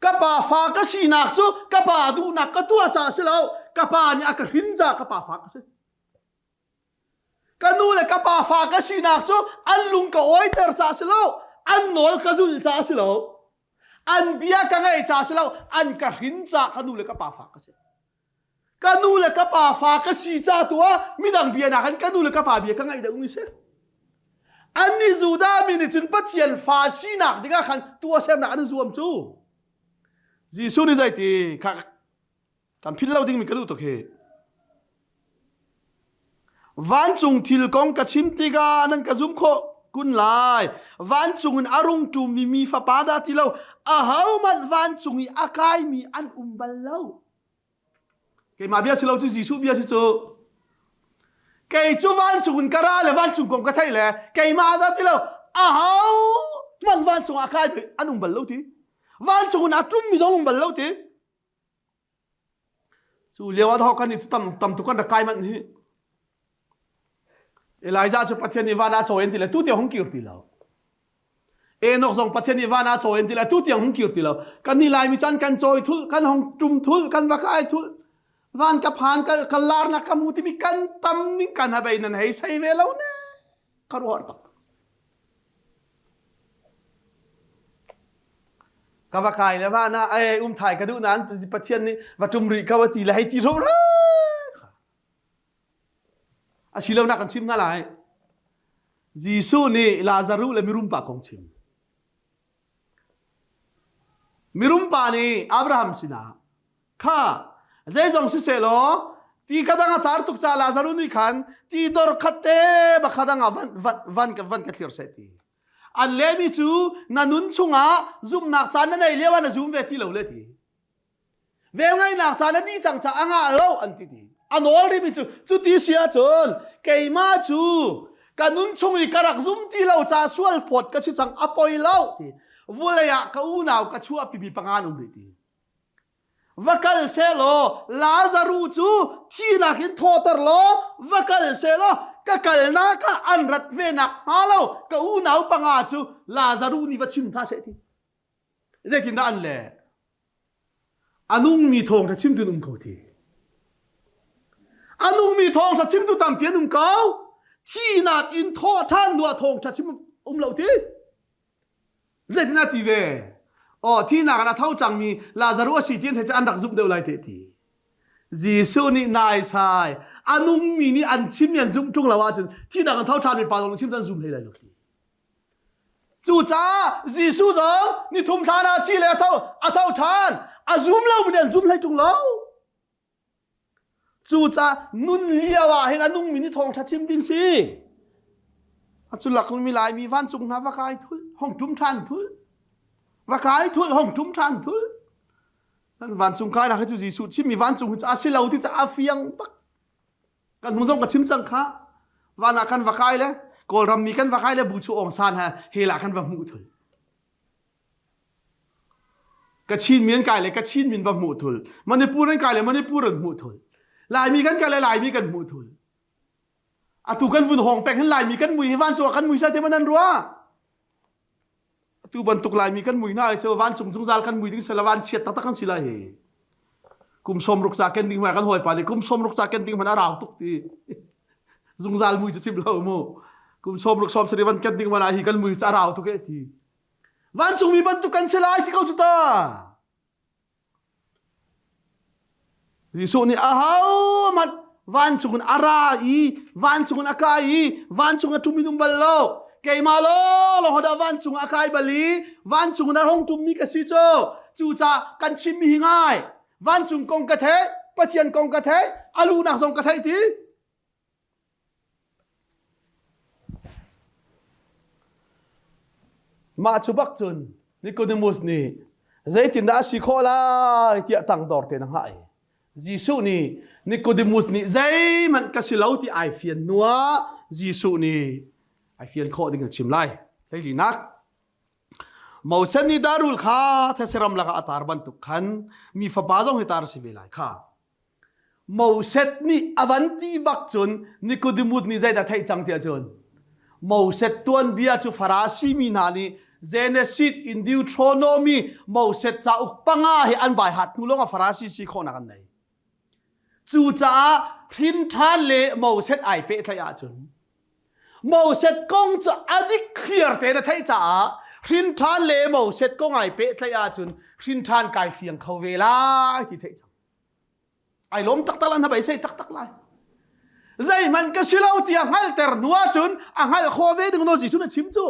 Ka pa fa ka sinak cu ka pa duhnak ka tuah caah si lo. Ka pa nih a ka hrin caah ka pa fa ka si. Ka nu le ka pa fa ka sinak cu an lung ka awiter caah si lo. An nawl ka zulh caah si lo. An bia ka ngaih caah si lo. An ka hrin caah ka nu le ka pa fa ka si. Ka nu le ka pa fa ka si ca tu ah midang bia nakin ka nu le ka pa bia ka ngaih deuh mi si. Annih Judah mi nih cun Pathian fa sinak dingah khan tuahsernak an i zuam cu. Jesuh nih zeiti kha Kan philh lo dingmi ka duh tuk hi. Vancung thil kong ka chim tikah nan ka zum khawh kun lai. Vancung in a rung ṭummi mi fapa dah ti lo, ahohmanh vancung i a kaimi an um bal lo. Keimah bia si lo cu Jesuh bia si cu. Kei cu vancung in ka ra le vancung kong ka theih le keimah dah ti lo, ahohmanh vancung ah a kaimi an um bal lo ti. Vancung in a ṭummi zong um bal lo ti. Cu lio ah kan i tam tam tuk kan rak kai manh hi. Elijah cu Pathian nih van ah cawi an ti le tu tiang hung kir ti lo. Enoch zong Pathian nih van ah cawi an ti le tu tiang hung kir ti lo. Kan ni Laimi chan kan cawi thul, kan hong tum thul, kan va kai thul. Van ka phan ka, ka larnak ka mu timi kan tam ning kan habei nan hei sei ve lo ne. Ka ruah tak. Ka va kai le va na ai um thai ka duh nain Pathian nih va tum rih ko a ti le hei ti ro ra. A si lo nak kan chim hna lai. Jesuh nih Lazaruh le mirum pa kong chim. Mirum pa nih Abraham sinah kha zeizong sisehlaw ti ka dang a car tuk ca Lazaruh nih khan ti dor khat te bakha dang ah van van van van ka thlir seh ti. An lehmi cu na nun chungah zumhnak caan na nei lio ah na zum ve ti lo le ti. Velngeihnak caan a dih cang caah a ngah lo an ti ti. A nawl rihmi cu cuti si ahcun keimah cu ka nun chung i ka rak zum ti lo ca sual phawt ka si cang a poi lo ti. Vulei ah ka unau ka chuahpimi panga an um rih ti. Va kal sehlaw Lazaruh cu thihnak in thawhter law va kal sehlaw ka kalnak ah an rat ve nak hnga lo ka unau panga cu Lazaruh nih va chim hna seh ti. Zeitindah an leh? A nungmi thawngṭha chimtu an um ko ti. A nungmi thawngṭha chimtu tampi an um ko. Thihnak in thawh ṭhan hnuah thawngṭha chim um lo ti. Zeitindah ti ve? Aw thihnak in a tho cangmi Lazaruh a si ti an theih cu an rak zumh deuh lai te ti. Jesuh nih naisai a nungmi nih an chimmi an zumh ṭung lo ahcun thihnak in tho ṭhanmi pa zong chim cu an zum hlei lai lo ti. Cucaah Jesuh zong nithum thlan ah thi le a tho a tho ṭhan a zum lomi nih an zum hlei ṭung lo. Cucaah nun lio ah hin a nungmi nih thawngṭha chim ding si. A cu lak mi Laimi vancung hna va kai thul, hong ṭum ṭhan thul. Va kai thul, hong ṭum ṭhan thul. Nan vancung kainak hi cu Jesuh chimmi vancung hi cu a si lo ti caah a fiang bak. Kan hnu zong ka chim cang kha. Van ah kan va kai le Kawlram mi kan va kai le bu chu Aung San he hel ah kan va hmuh thul. Kachin mi an kai le Kachin min va hmuh thul. Manipur an kai le Manipur an hmuh thul. Laimi kan kai le Laimi kan hmuh thul. Atu kan vun hong pek hin Laimi kan mui hi vancung ah kan mui sal te man an ruah. Atu bantuk Laimi kan mui hna cu vancung zungzal kan mui ding sala van chiat taktak kan si lai hi. Kum som ruk ca ken ding hmai kan hawipa nih kum som ruk ca ken ding hmanh a rau tuk ti. Zungzal mui cu chim lo mu. Kum som ruk som sari van ken ding hmanh ah hi kan mui cu a rau tuk e ti. Vancungmi bantuk kan si lai ti ko cu ta. Jesuh nih ahohmanh vancung in a ra i vancung in a kai i vancung a ṭum in um bal lo. Keimah lawnglawng dah vancung a kai bal i vancung in a hung ṭummi ka si cu. Cucaah kan chimmi hi ngai. Vancung kong ka theih, Pathian kong ka theih, a luhnak zong ka theih ti. Mah cu bak cun Nicodemus nih zeitindah a si khawh lai tiah tangdor tein a hngah i Jesuh nih Nicodemus nih zeihmanh ka si lo ti ai fian hnuah Jesuh nih ai fian khawh ding a chim lai. Hleilinak Moses nih darul kha thetse ram lakah a tar bantuk khan mi fapa zong hi tar a si ve lai kha. Moses nih a van ti bak cun Nicodemus nih zeidah theih cang tiah cun Moses tuanbia cu Farasi mi hna nih Genesis in Deuteronomy Moses cauk panga hi an bai hat hnu lawngah Farasi si khawhnak an nei. Cucaah hrin ṭhan le Moses ai pehtlaih ahcun Moses kong cu a dik clear tein a theih caah hrin ṭhan le Moses kong ai pehtlaih ahcun hrin ṭhan kai fiang kho ve lai ti theih cang. Ai lawm taktak lai na beisei taktak lai. Zeihmanh ka si lo tiah hngalhter hnu ahcun a hngalh khawh ve ding no Jesuh nih a chim cu.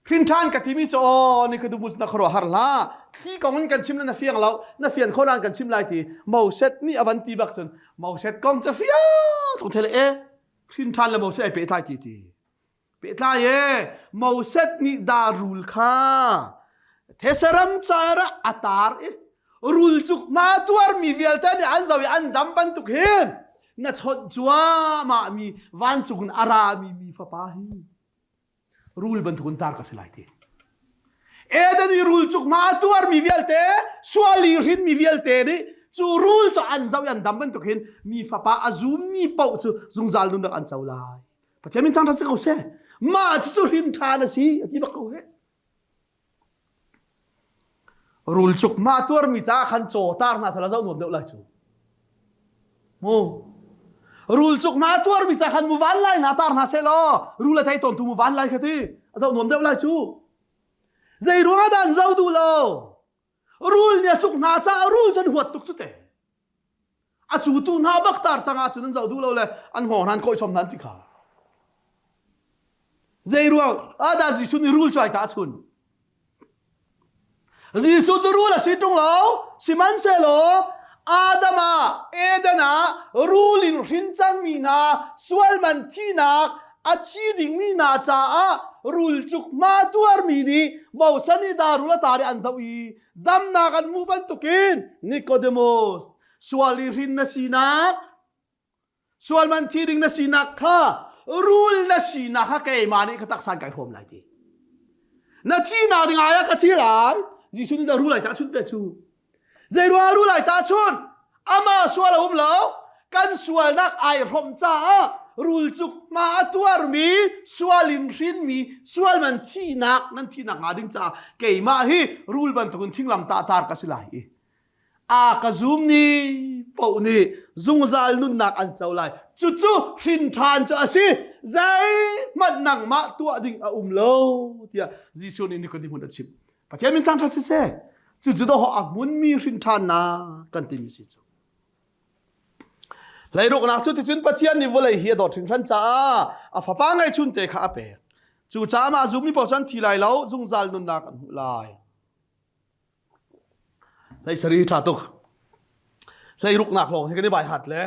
Hrin ṭhan ka timi cu aw Nicodemus na khuaruah har hlah. Thli kong in kan chim le na fiang lo, na fian khawh nain kan chim lai ti Moses nih a van ti bak cun Moses kong cu fiang tuk thele e hrin ṭhan le Moses ai pehtlai ti ti. Pehtlai e Moses nih darul kha thesaram car ah a tar i rul cuk ma tuarmi vialte nih an zoh i an dam bantuk hin na chawnh cuahmah mi vancung in a rami mi fapa hi rul bantuk in tar ka si lai ti. Eden i rul cuk ma a tuarmi vialte sual i hrinmi vialte nih cu rul cu an zoh i an dam bantuk hin mi fapa a zummi paoh cu zungzal nunnak an co lai. Pathian min thangṭhat si ko seh. Mah cucu hrin ṭhan a si a ti bak ko he. Rul cuk mah tuarmi caah khan caw tar hna sala zoh nuam deuh lai cu. Mu. Rul cuk mah tuarmi caah khan mu van lai hna tar hna seh law rul a thei tawn tu mu van lai kha ti a zoh nuam deuh lai cu. Zei ruangah dah an zoh duh lo? Rul nih a suk hna caah rul cu an huat tuk cu te. A cu tu hna bak tar cang ahcun an zoh duh lo le an hngawng hna an kawih chom hna an ti kha. Zei ruang ah dah Jesuh nih rul cu ai tahchun? Jesuh cu rul a si ṭung lo, sihmanhsehlaw Adam ah Eden ah rul in hrin cangmi hna sualman thihnak a thi dingmi hna caah rul cuk hma tuarmi nih Moses nih dah rul a tar i an zoh i damnak an hmuh bantukin Nicodemus sual i hrin na sinak sual man thi ding na sinak kha rul na sinak kha keimah nih ka taksa in kai hrawm lai ti na thihnak ding ai ah ka thi lai Jesuh nih rul ai tahchunh pe cu zei ruang rul ai tahchunh amah sual a um lo kan sualnak ai hrawm caah rul cuk hma a tuarmi sual in hrinmi sual man thihnak nan thihnak hnga ding caah keimah hi rul bantukin thinglam tah tar ka si lai i a ka zum ni paoh nih zungzal nunnak an co lai cucu hrin ṭhan cu a si zeihmanh nangmah tuah ding a um lo tiah Jesuh nih Nicodemus a chimh Pathian min thangṭhat siseh cucu dawh a hmunmi hrin ṭhannak kan timi si cu Hleiruknak cu ticun Pathian nih vawlei hi a dawt hringhran caah a fapa ngeihchun te kha a pek. Cucaah mah zummi paoh cu an thi lai lo, zungzal nunnak an hmuh lai. Hlei sari ṭha tuk. Hleiruknak lawng hi kan i bai hat le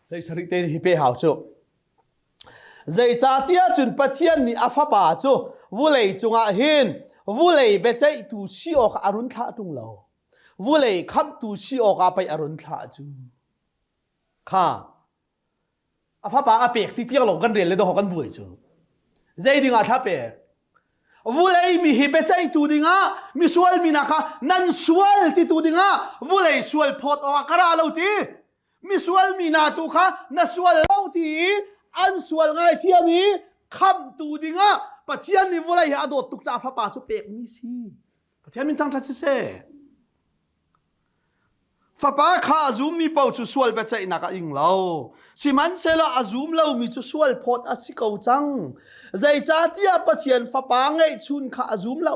hlei sarih te hi pe hau cu. Zeicahtiah cun Pathian nih a fapa cu vulei cungah hin vulei biaceihtu si awkah a run thlah ṭung lo. Vulei khamhtu si awkah pei a run thlah cu. Kha a fapa a pek ti tiang lawng kan rel le doh kan buai cu. Zei ding ah thla pek? Vulei mi hi biaceihtu dingah misual mi hna kha nan sual titu dingah vulei sual phawt awkah ka ra lo ti. Misual mi hna tu kha na sual lo ti i an sual ngaithiam i khamhtu dingah Pathian nih vulei hi a dawt tuk caah fapa cu pekmi si. Pathian min thangṭhat siseh. Fapa kha a zummi paoh cu sual biaceihnak a ing lo. Sihmanhsehlaw a zum lomi cu sual phawt a si ko cang. Zeicahtiah Pathian Fapa ngeihchun kha a zum lo.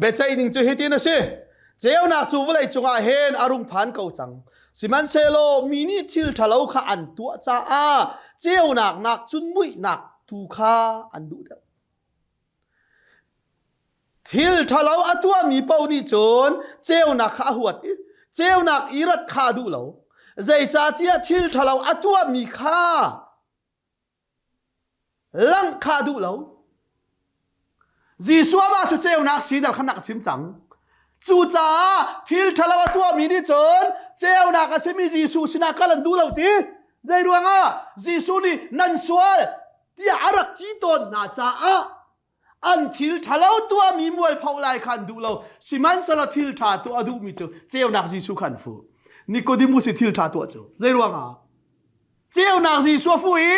Biaceih ning cu hitin a si. Ceunak cu vawlei cungah hin a rung phan ko cang. Sihmanhsehlaw mi nih thil ṭhalo kha an tuah caah ceunak nak cun muihnak tu kha an duh deuh. Thil ṭhalo a tuahmi paoh nih cun ceunak kha a huat i ceunak i rat kha a duh lo. Zeicahtiah thil ṭhalo a tuahmi kha langh kha a duh lo. Jesuh amah cu ceunak si dal kha nak a chim cang. Cucaah thil ṭhalo a tuahmi nih cun ceunak a simi Jesuh sinah kal an duh lo ti. Zei ruangah Jesuh nih nan sual tiah a rak ti tawn hna caah an thil ṭhalo tuahmi mualpho lai kha an duh lo. Sihmanhsehlaw thil ṭha tuah a duhmi cu ceunak Jesuh kha an fuh. Nicodemus i thil ṭha tuah cu zei ruangah? Ceunak Jesuh a fuh i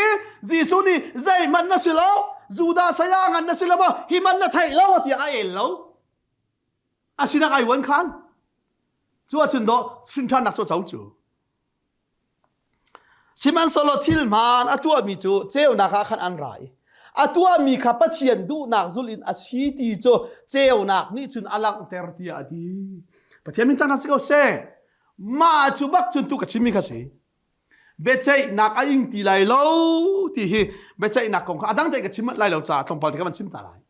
Jesuh nih zeihmanh na si lo, Judah saya ngan na si lo maw, hi man na theih lo tiah a el lo. Asinak ai uan khan. Cu ahcun dawh hrinṭhannak cu a co cu. Sihmanhsehlaw thil hmaan a tuahmi cu ceunak ah khan an ra i a tuahmi kha Pathian duhnak zulh in a si ti cu ceunak nih cun a langhter tiah a ti. Pathian min thangṭhat si ko seh. Mah cu bak cun tu ka chimmi kha si. Biaceihnak a ing ti lai lo ti hi biaceihnak kong kha a dang tein ka chim manh lai lo caah tlawmpal te ka van chim ta lai.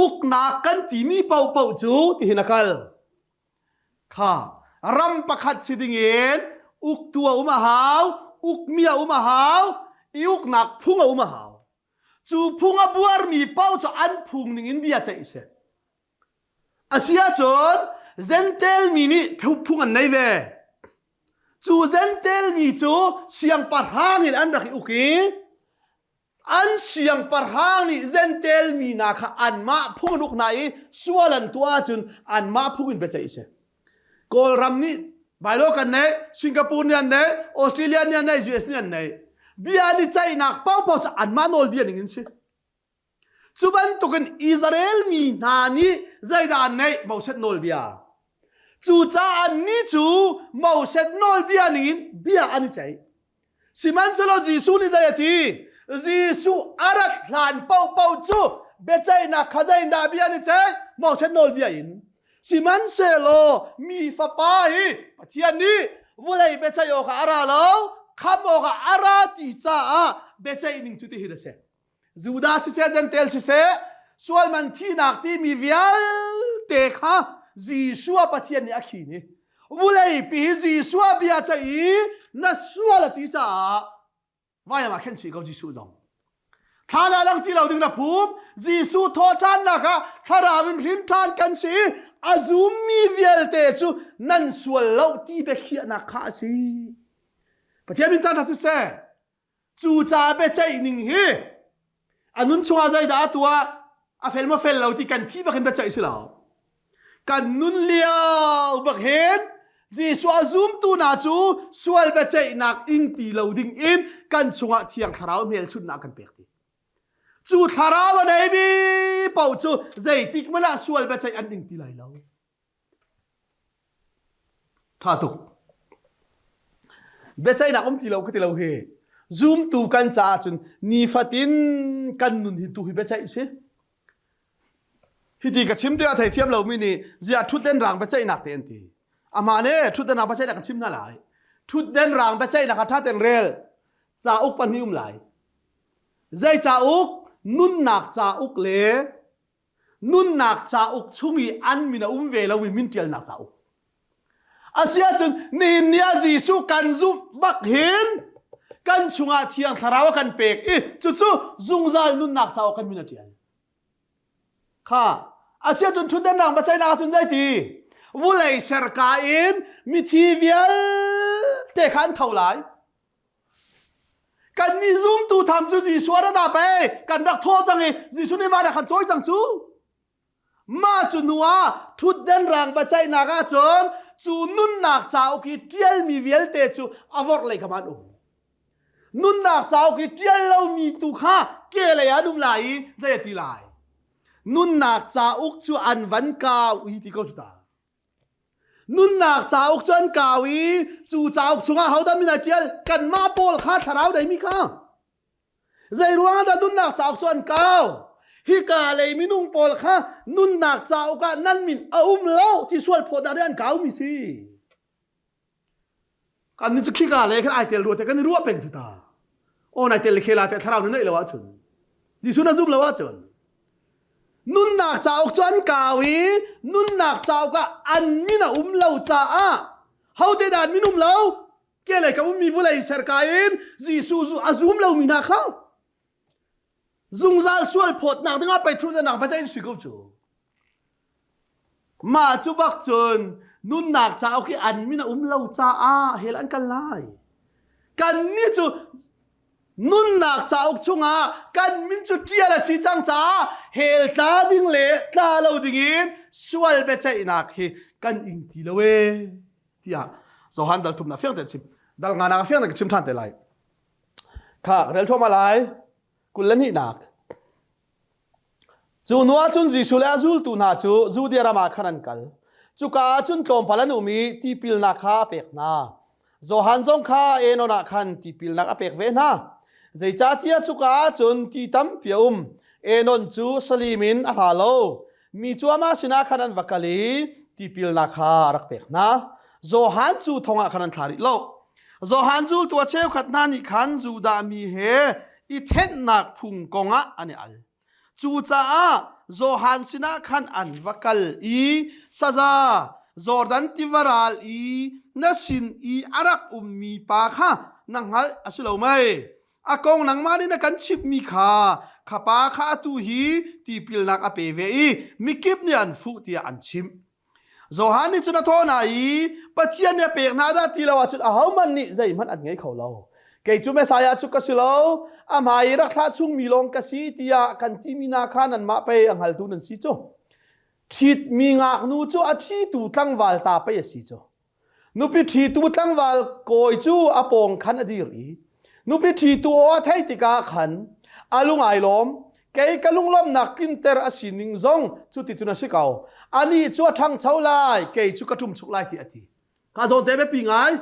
Uknak kan timi paohpaoh cu tihin a kal. Kha ram pakhat si dingin uktu a um a hau, ukmi a um a hau, i uknak phung a um a hau. Cu phung a buarmi paoh cu an phung ningin bia ceih seh. A si ahcun Jentail mi nih phung an nei ve. Cu Jentail mi cu siangpahrang in an rak i uk i An siangpahrang nih Jentail mi hna kha anmah phung an uk hna i sual an tuah ahcun anmah phung in biaceih a si. Kawlram nih Bailo kan neih, Singapore nih an neih, Australia nih an neih, US nih an neih. Bia an i ceihnak paohpaoh cu anmah nawlbia ning in si. Cu bantukin Israel mi hna nih zeidah an neih? Moses nawlbia. Cucaah annih cu Moses nawlbia ningin bia an i ceih. Sihmanhsehlaw Jesuh nih zei a ti? Jesuh a rat hlan paohpaoh cu biaceihnak kha zeitindah bia an i ceih? Moses nawlbia in. Sihmanhsehlaw mi fapa hi Pathian nih vulei biaceih awkah a ra lo, khamh awkah a ra ti caah biaceih ning cu tihin a si. Judah siseh Jentail siseh sualman thihnak timi vialte kha Jesuh Pathian nih a khin i vulei pi hi Jesuh bia ceih i na sual a ti caah vailam ah khen chih ko Jesuh zong thlan ah lang ti lo ding na phum Jesuh thawhṭhannak ah thlarau in hrin ṭhan kan si i a zummi vialte cu nan sual lo ti biakhiahnak kha a si Pathian min tan cu seh Cu ca biaceih ning hi a nun chungah zeidah a tuah a fel maw fel lo ti kan thi bak in biaceih si lo. Kan nun lio bak hin Jesuh a zumtu hna cu sual biaceihnak ing ti lo ding in kan chungah Thiang Thlarau hmelchunhnak kan pek ti. Cu thlarau a neimi paoh cu zeitik hmanh ah sual biaceih an ing ti lai lo. Ṭha tuk. Biaceihnak um ti lo ka ti lo hi. Zumtu kan caah cun nifatin kan nun hi tu hi biaceih si. Hiti ka chim tikah theithiam lomi nih ziah ṭhutden rang biaceihnak te an ti. Amah nih ṭhutden rang biaceihnak kan chim hna lai. Ṭhutden rang biaceihnak ah ṭha tein rel. Cauk pahnih um lai. Zei cauk? Nunnak cauk le nunnak cauk chung i an min a um ve lomi min ṭialnak cauk. Asiahcun nihin ni ah Jesuh kan zumh bak hin kan chungah Thiang Thlarau a kan pek i cucu zungzal nunnak caah kan min a ṭial. Kha asiahcun ṭhutdennak biaceihnak ahcun zeiti? Vulei serka in mithi vialte kha an tho lai. Kannih zumtu tham cu Jesuh a ra dah pei kan rak thawh cang i Jesuh nih van ah khan cawi cang cu. Mah cu hnu ah ṭhutden rang biaceihnak ahcun cu nunnak cauk i ṭialmi vialte cu a vorhlei kam ah an um. Nunnak cauk i ṭial lomi tu kha kehlei ah an um lai i zei a ti lai? Nunnak cauk cu an van kau i ti ko cu ta. Nunnak cauk cu an kau i cu cauk chungah hodah min ai ṭial? Kanmah pawl kha thlarau deimi kha. Zei ruang ah dah nunnak cauk cu an kau? Hika lei minung pawl kha nunnak cauk ah nan min a um lo ti sual phawtnak nih an kaumi si. Kan nih cu khika lei khan ai tel rua te kan i ruah peng tu ta. Aw nai tel khela te thlarau na neih lo ahcun. Jesuh na zum lo ahcun. Nunnak cauk cu an kau i nunnak cauk ah an min a um lo caah hote dah an min um lo? Ke lei ka ummi vulei serka in Jesuh a zum lomi hna kha zungzal sual phawtnak dingah pei thurnak biaceih si ko cu. Mah cu bak cun nunnak cauk i an min a um lo caah hell an kal lai. Kannih cu nunnak cauk chungah kan min cu ṭial a si cang caah hell tla ding le tla lo dingin sual biaceihnak hi kan ing ti lo ee tiah Johan dal thumnak fiang tein chim. Dal nga nak fiang tein ka chim ṭhan te lai. Kha rel thluahmah lai. 22nak. Cu hnu ah cun Jesuh le a zultu hna cu Judea ram ah khan an kal. Cuka ah cun tlawmpal an um i tipilnak kha a pek hna. Johan zong kha Enon ah khan tipilnak a pek ve hna. Zeicahtiah cuka ah cun ti tampi a um. Enon cu Salim in a hla lo. Mi cu amah sinah khan an va kal i tipilnak kha a rak pek hna. Johan cu thong ah khan an thla rih lo. Johan zultu a cheukhat hna nih khan Judah mi he i thenhnak phung kongah an i al. Cucaah Johan sinah khan an va kal i saza Jordan tiva ral i na sin i a rak ummi pa kha na hngalh a si lo mei? A kong nangmah nih na kan chimhmi kha kha pa kha atu hi tipilnak a pe ve i mikip nih an fuh tiah an chimh. Johan nih cun a thawh hna i Pathian nih a pek hna dah ti lo ahcun ahohmanh nih zeihmanh an ngei kho lo. Kei cu Messiah cu ka si lo, a hmai i rak thlah chungmi lawng ka si tiah kan timi hna kha nanmah pei a hngaltu nan si cu. Ṭhitmi ngaknu cu a ṭhitu tlangval ta pei a si cu. Nupi ṭhitu tlangval kawi cu a pawng khan a dir i nupi ṭhitu aw a theih tikah khan a lung ai lawm. Kei ka lunglawmhnak tlinter a si ning zong cuticun a si ko. Anih cu a ṭhangcho lai, kei cu ka ṭumchuk lai ti a ti. Ka zawn te biapi ngai.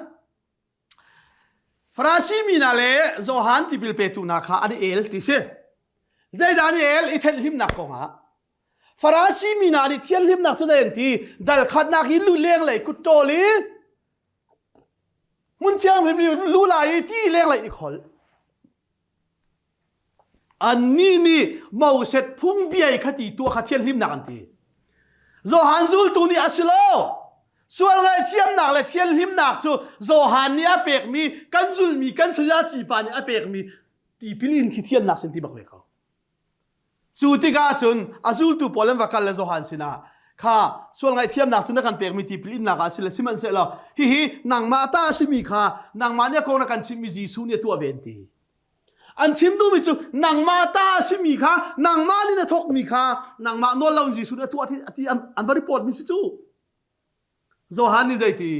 Farasi mi hna le Johan tipil petu hna kha an i el ti si. Zeidah an i el? I thenhlimnak kongah. Farasi mi hna nih thianhlimnak cu zei an ti? Dal khatnak hi lu lenglei kut ṭawl i hmun thianghlim i lu lai i ti lenglei i kholh. Annih nih Moses phungbia i kha ti tuah kha thianhlimnak an ti. Johan zultu nih a si lo. Sual ngaihthiamnak le thianhlimnak cu Johan nih a pekmi kan zulmi kan sayaci pa nih a pekmi tipil in khi thiannak sin ti bak ve ko. Cu tikah cun a zultu pawl an va kal le Johan sinah kha sual ngaihthiamnak cu na kan pekmi tipil innak ah si le sihmanhsehlaw hihi nangmah ta a simi kha nangmah nih a kong na kan chimhmi Jesuh nih a tuah ve an ti. An chim duhmi cu nangmah ta a simi kha nangmah nih na thawkmi kha nangmah nawl lo in Jesuh nih a tuah ti an va report mi si cu. Johan nih zeiti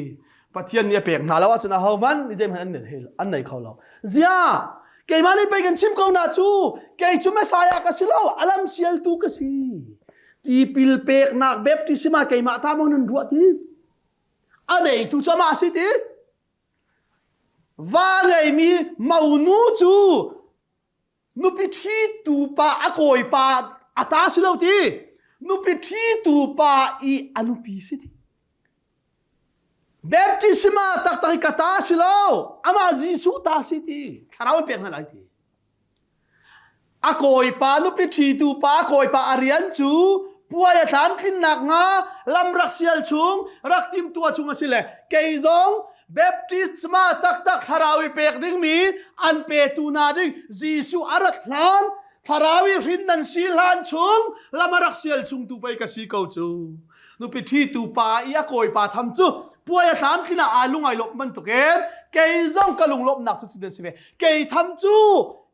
Pathian nih a pek hna lo ahcun ahohmanh nih zeihmanh an nei an nei kho lo. Zia keimah nih pei kan chim ko na cu kei cu Messiah ka si lo a lam sialtu ka si. Tipil peknak baptism ah keimah ta maw nan ruah ti? A neitu cu amah a si ti? Va ngeimi monu cu nupi ṭhitu pa a kawipa a ta si lo ti nupi ṭhitu pa i a nupi si ti baptisma taktak hi ka ta si lo amah Jesuh ta si ti thlarau in pek hna lai ti a kawipa nupi ṭhitu pa a kawipa a rian cu. Puai a tlamtlinnak hnga lam rak sial chung, rak timtuah chung a si le kei zong Baptist ma taktak thlarau i pek dingmi an petu na ding Jesuh a rat hlan thlarau i hrin nan si hlan chung lam a rak sial chung tu pei ka si ko cu. Nupi ṭhitu pa i a kawipa tham cu puai a tlamtlin ah aa lung ai lawmh bantukin kei zong ka lunglawmhnak cu cu si ve. Kei tham cu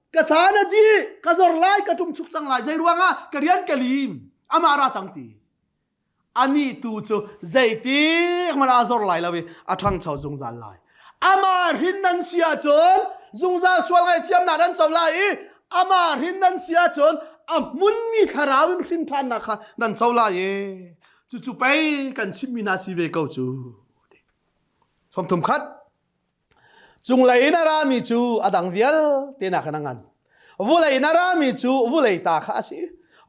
ka caan a dih ka zor lai ka ṭum chuk cang lai zei ruangah ka rian ka lim amah ra cang ti anih tu cu zeitik hmanh ah a zor lai lo i a ṭhangcho zungzal lai amah hrin nan si ahcun zungzal sual ngaihthiamnak nan co lai i amah hrin nan si ahcun a hmunmi thlarau in hrin ṭhannak kha nan co lai i cucu pei kan chimmi hna si ve ko cu 31 Cunglei in a rami cu a dang vialte nakin a ngan. Vulei in a rami cu vulei ta kha a si.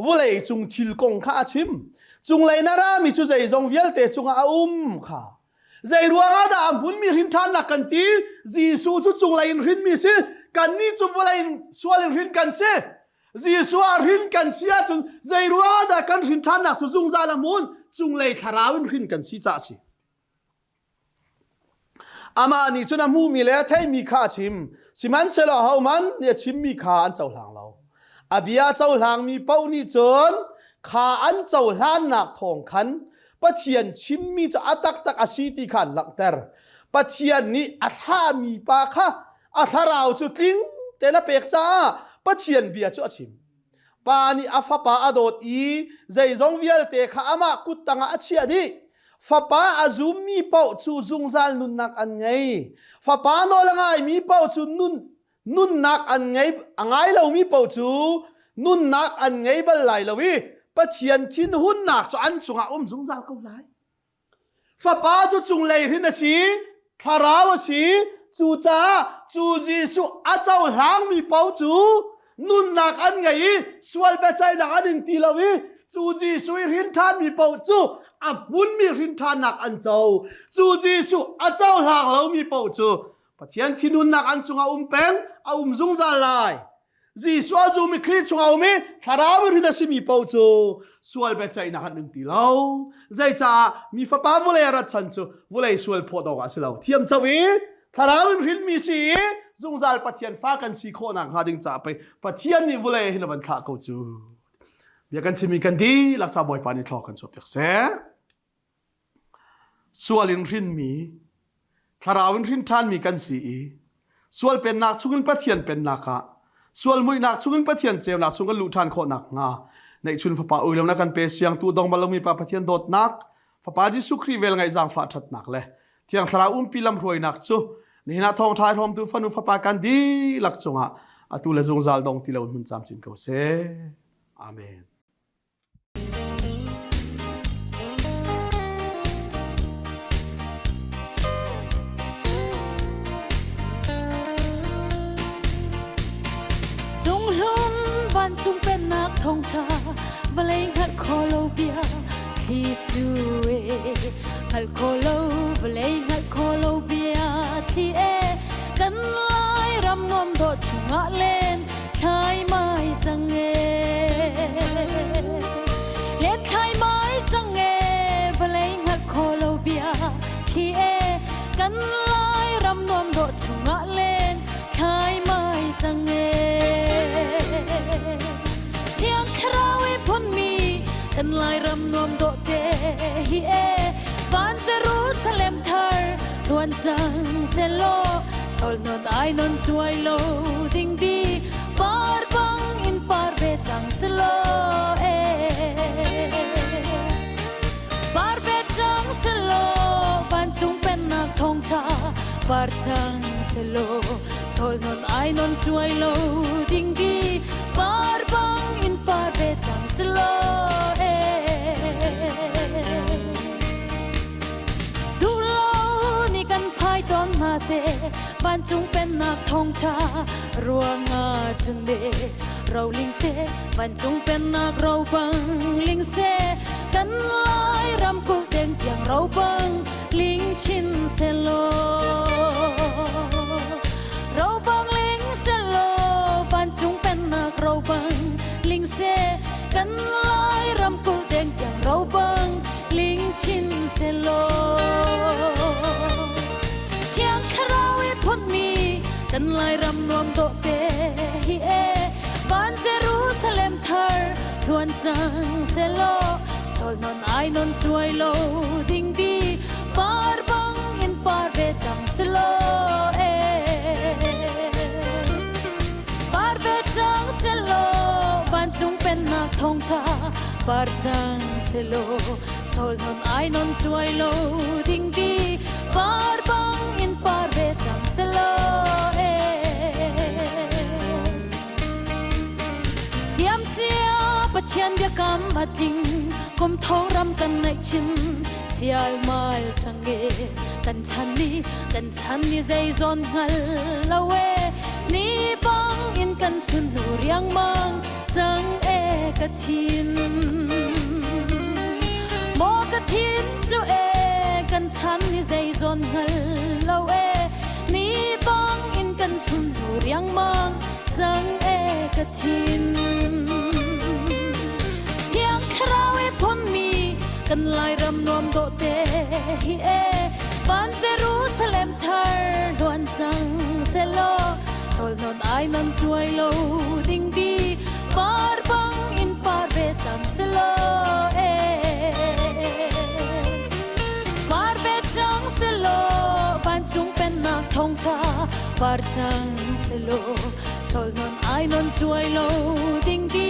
Vulei cung thil kong kha a chim. Cunglei in a rami cu zeizong vialte cungah a um kha. Zei ruangah dah a hmunmi hrin ṭhannak kan ti? Jesuh cu cunglei in hrinmi si. Kannih cu vulei in sual in hrin kan si. Jesuh ah hrin kan si ahcun zei ruangah dah kan hrin ṭhannak cu zungzal a hmun? Cunglei thlarau in hrin kan si caah a si. Amah nih cun a hmuhmi le a theihmi kha a chim, sihmanhsehlaw ahohmanh nih a chimmi kha an cohlang lo. A bia a cohlangmi paoh nih cun kha an cohlannak thawng khan Pathian chimmi cu a taktak a si ti kha an langhter. Pathian nih a thlahmi pa kha a thlarau cu tling tein a pek caah Pathian bia cu a chim. Pa nih a fapa a dawt i zeizong vialte kha amah kut tangah a chiah dih. Fapa a zummi paoh cu zungzal nunnak an ngei. Fapa nawl a ngaimi paoh cu nun, nunnak an ngei a ngai lomi paoh cu nunnak an ngei bal lai lo i Pathian thinhunnak cu an cungah um zungzal ko lai. Fapa cu cunglei hrin a si, thlarau a si, cucaah cu Jesuh a cohlangmi paoh cu nunnak an ngei i sual biaceihnak an ing ti lo i cu Jesuh i hrin ṭhanmi paoh cu a hmunmi hrin ṭhannak an co. Cu Jesuh a cohlang lomi paoh cu Pathian thinhunnak an cungah um peng, a um zungzal lai. Jesuh a zumi Khrih chungah um i thlarau in hrin a simi paoh cu sual biaceihnak an um ti lo. Zeicah mi fapa vawlei a rat chan cu vawlei sual phawt awk ah a si lo. Thiam co i thlarau in hrinmi si i zungzal Pathian fa kan si khawh nakhnga ding caah pei Pathian nih vawlei hin a van thlah ko cu. Bia kan chimmi kan dihlak ca Bawipa nih thlaw kan chuahpiak seh. Sual in hrinmi, thlarau in hrin ṭhanmi kan si i sual pennak chungin Pathian pennak ah sual muihnak chungin Pathian ceunak chung kan luh ṭhan khawh nakhnga neihchun Fapa ui na kan pe siangtu dong bal lomi Pa Pathian dawtnak Fapa Jesuh Khrih vel ngaih zaangfah ṭhatnak le Thiang Thlarau umpi lamhruainak cu nihin ah thawngṭha i hrawmtu fanu fapa kan dihlak cungah atu le zungzal dong ti lo in hmun camcin ko seh. Amen. Cunghlum vancung pennak thawngṭha vawlei hngalh kho lo bia thli cu e hngalh kho lo vawlei hngalh kho lo bia thli e kan lai ram nuam dawh chungah len thlai mai cang e len thlai mai cang e vawlei hngalh kho lo bia thli e kan lai ram nuam dawh chungah len thlai mai cang e thiang thlarau i phunmi kan lai ram nuam dawh te hi e van Jerusalem thar luan cang selaw Chol non ai non chuai lo ding di par bang in par ve cang selo e par ve cang selo vancung pennak thawngtha par cang selo chol non ai non chuai lo ding di par bang in par ve cang selo e Duhlo ni kan phai tawn hna seh vancung pennak thawngṭha ruangah cun le roling seh vancung pennak ro bang ling seh kan lai ramkulh deng tiang ro bang ling chin selaw ro bang ling selaw vancung pennak ro bang ling seh kan lai ramkulh deng tiang. Kan Lairam nuam dawh te hi e. Van Jerusalem thar hluan cang selaw Chol non ai non chuai lo ding di par bang in par ve cang selaw e. Par ve cang selaw vancung pennak thawngṭha par cang selaw Chol non ai non chuai lo ding di par bang in par ve cang selaw e. Diam cia Pathian biakam a tling kum thong ram kan ngaih chin chial mal cang e kan chan ni kan chan ni zei zawn hngal lo e ni bang in kan chun nu riangmang cang e ka thin maw ka thin cu e kan chan ni zei zawn hngal lo e ni bang in kan chun nu riangmang cang e ka thin Thiang Thlarau i phunmi kan Lairam nuam dawh te hi e van Jerusalem thar hluan cang selaw Chol non ai nan chuai lo ding di par bang in par ve cang selaw e par ve cang selaw vancung pennak thawngṭha par cang selaw Chol non ai non chuai lo ding di.